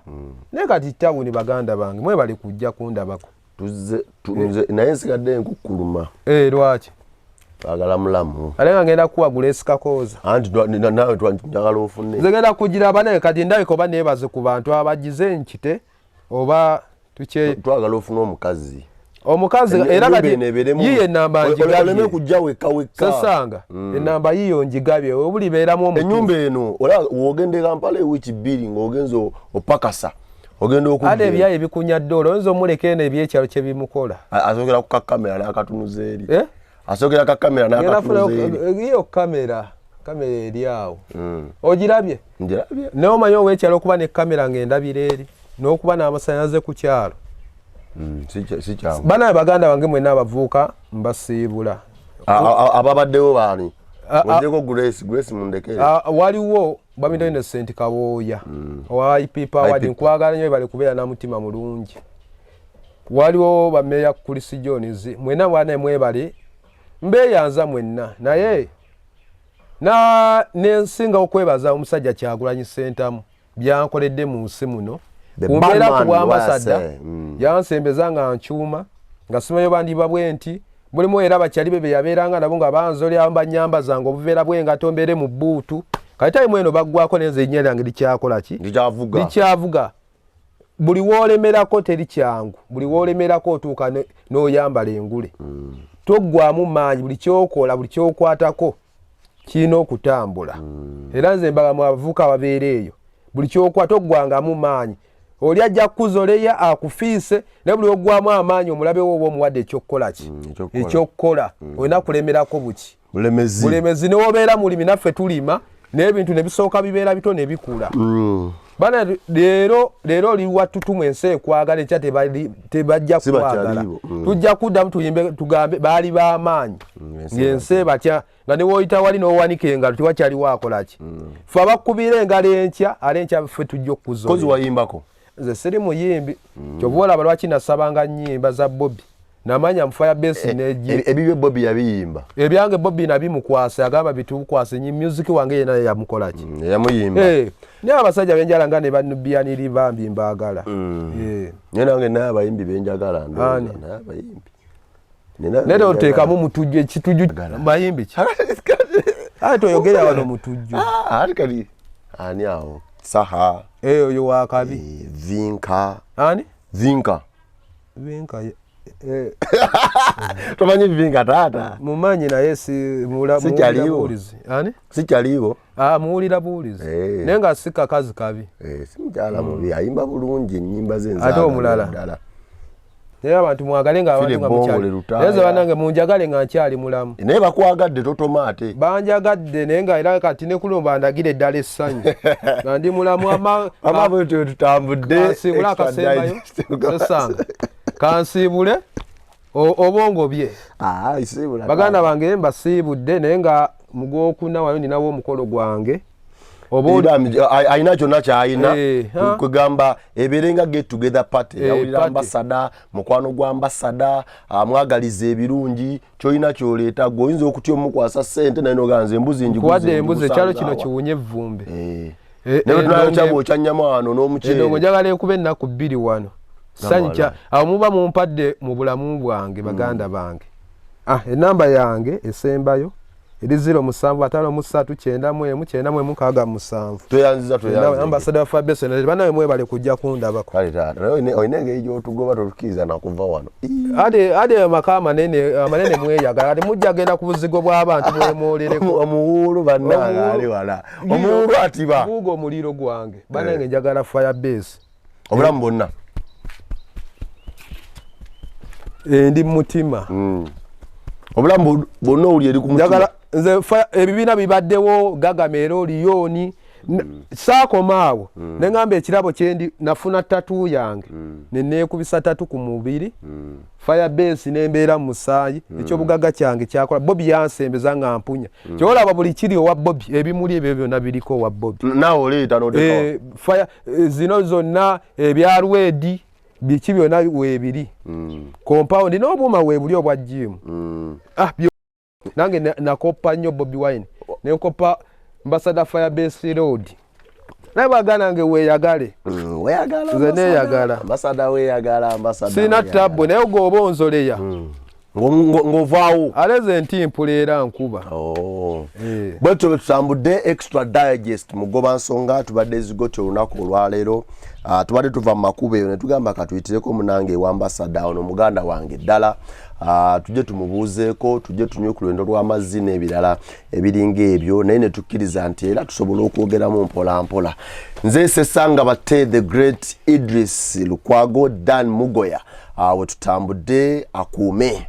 naye kati tawuni. Baganda bange, mwebali kujja kundabako. Tuzze nze naye nsigadde nkukkuluma. Eh, lwaki? Twagala mulamu. Ate nga ngenda kuwagula esikakooza. Anti nawe njagala ofune. Nze ngenda kugira banaye kati ndabika oba neebaze ku bantu abagize nkite oba tukye. Twagala ofune omukazi. Omukazi era kati yiyo enamba njigabye. Oleme kujja wekka wekka. Sesanga enamba yiyo njigabye obulibeeramu omutuufu. Ennyumba eno olaba w'ogenda e Kampala ewiiki bbiri ng'ogenze opakasa. Ogenda okujja. Ate ebyayi bikunya doola oyinza omuleka eno ebyekyalo kye bimukola. Asookera ku kakamera n'akatunuza eri. Eh? Asookera ka kamera n'akatunuza eri. Iyo kamera, kamera eri awo. Ogirabye? Ngirabye. Naye omanyi ow'ekyalo okuba ne kamera ng'endabira eri n'okuba n'amasannyalaze ku kyalo. Si kyangu. Banaye baganda bange mwenna abavubuka mbasiibula. Ababaddewo baani? Ogyeko Grace, Grace mundekere. Waliwo Bamita Innocent Kabooya owa IP Power, nkwagala nnyo bali kubeera na mutima mulungi. Waliwo bameeya Chris Jones mwenna bwana mwebale mbeeyanza mwenna naye na nensinga okwebaza omusajja Kyagulanyi Ssentamu byankoledde mu nsi muno. Kumbeera ku bwambasada yansembeza nga nkyuma nga simanyi oba ndiba bwe nti mulimu era bakyali be beyabeeranga nabo nga banzolya banyambazanga obuveera bw'engato mbeere mu bbuutu. Kati tayimu eno baggwako nenze erinnya lyange likyakola ki? Likyavuga. Likyavuga. Buli w'olemerako teri kyangu, buli w'olemerako otuuka n'oyambala engule. Toggwamu maanyi, buli ky'okola, buli ky'okwatako kirina okutambula. Era nze mbaga mu abavubuka ababeera eyo, buli ky'okwata oggwangamu maanyi. Oli ajja kukuzoleya akufiise, naye buli oggwamu amaanyi omulabe wo oba omuwadde ekyokukola ki? Ekyokukola. Olina kulemerako buki? Bulemezi. Bulemezi. Ne wobeera mulimi naffe tulima, n'ebintu ne bisooka bibeera bito ne bikula. Bana leero leero oli wa tutumu ensi ekwagala enkya tebajja kukwagala. Tujja kuddamu tuyimbe tugambe baali b'amaanyi ng'ensi ebatya nga ne w'oyita wali n'owanika engalo tewakyaliwo akola ki. Ffe abakubira engalo enkya ale enkya ffe tujja okukuzola. Kozi wayimbako? Nze siri muyimbi. Kyova olaba lwaki nasabanga nnyimba za Bobi. Namanya mu Fire Base neji. Ebibyo Bobi yabiyimba. Ebyange Bobi nabimukwasa agamba bitukwase nyi music wange yena yamukola ki. Yamuyimba. Naye abasajja benjala nga ne banubianiri bambi mbagala. Naye nange naye abayimbi benjagala ndowooza naye abayimbi. Naye toteekamu mutujju ekitujju bayimbi ki? Aye toyogera wano mutujju. Ati kati ani awo? Saha. Oyo wa kabi. Vinka. Ani? Vinka. Vinka. Tomanyi Vinka taata? Mumanyi naye si muwulira buwulizi. Ani? Sikyaliwo. Muwulira buwulizi. Naye nga si kakazi kabi. Si mukyala mubi, ayimba bulungi ennyimba ze nzaagala. Ate omulala. Naye abantu mwagale nga abantu nga mukyali. Naye nze bannange munjagale nga nkyali mulamu. Naye bakwagadde totoma ate. Banjagadde naye nga era kati ne kuno bandagire eddala essanyu. Nga ndi mulamu ama bwe tutyo tutambudde. Kansiibule akasembayo. Sesanga. Kansiibule obwongo bye. Baganda bange mbasiibudde naye nga mu gwokuna wano ninawo omukolo gwange. Alina kyonna ky'alina kwegamba ebeere nga get together party. Yawulira ambasada, mukwano gwa ambasada, amwagaliza ebirungi, ky'olina ky'oleeta gwe oyinza okutya omukwasa ssente naye n'ogamba nze embuzi njiguze. Nkuwadde embuzi, ekyalo kino kiwunye evvumbe. Naye tunayokya bw'okya nnyama wano n'omuceere. Endongo njagala ekuba ennaku bbiri wano. Ssanyu kya awo muba mumpadde mu bulamu bwange baganda bange. Ennamba yange esembayo eri 0753 91 91 67. Tweyanziza, tweyanziza. Ambassador wa Fire Base, banawe mwebale kujja kundabako. Kale taata, naye olina engeri gy'otugoba totukkiriza na kuva wano. Ate amaka amanene mweyagala, ate mujja genda ku buzigo bw'abantu mwemwolereko. Omuwuulu bannange ali wala. Omuwuulu atiba. Guugo omuliro gwange. Bannange njagala Fire Base. Obulamu bwonna. Ndi mu mutima. Obulamu bwonna owuli eri ku mutima. Njagala nze ebibiina bibaddewo Gagamel Oliyooni. Saakoma awo. Ne ŋŋamba ekirabo kye ndi nafuna tattoo yange. Ne neekubisa tattoo ku mubiri. Fire Base ne mbeera mu musaayi. Ekyobugagga kyange kyakola. Bobi yansembeza nga mpunya. Ky'olaba buli kiri owa Bobi, ebimuli ebyo byonna biriko owa Bobi. Naawe oleeta n'oteekawo. Fire, zino zonna ebya Lwedi biki byonna weebiri. Compound n'obuuma weebuli obwa gym. Nange nakoppa nnyo Bobi Wine. Ne nkoppa Ambassador Fire Base Road. Naye baganda nge weeyagale. Weeyagala, Nze neeyagala. Ambassador weeyagala, ambassador Sirina weeyagala. tabbu naye gwe oba onzoleya. Ng'ovaawo. Aleze nti mpula era nkuba. Oh. Eh. Bwetyo bwe tutambudde Extra Digest mugoba nsonga, tubadde Zigoti olunaku olwaleero. Tubadde tuva mu makubo eyo ne tugamba katuyitireko munange ewa ambasada ono, muganda wange ddala. Tujje tumubuuzeeko, tujje tunywe ku lwendo lw'amazzi n'ebirala ebiringa ebyo, naye ne tukkiriza nti era tusobola okwogeramu mpola mpola. Nze Sesanga Batte, the great Idris Lukwago Dan Mugoya. We tutambudde akuume.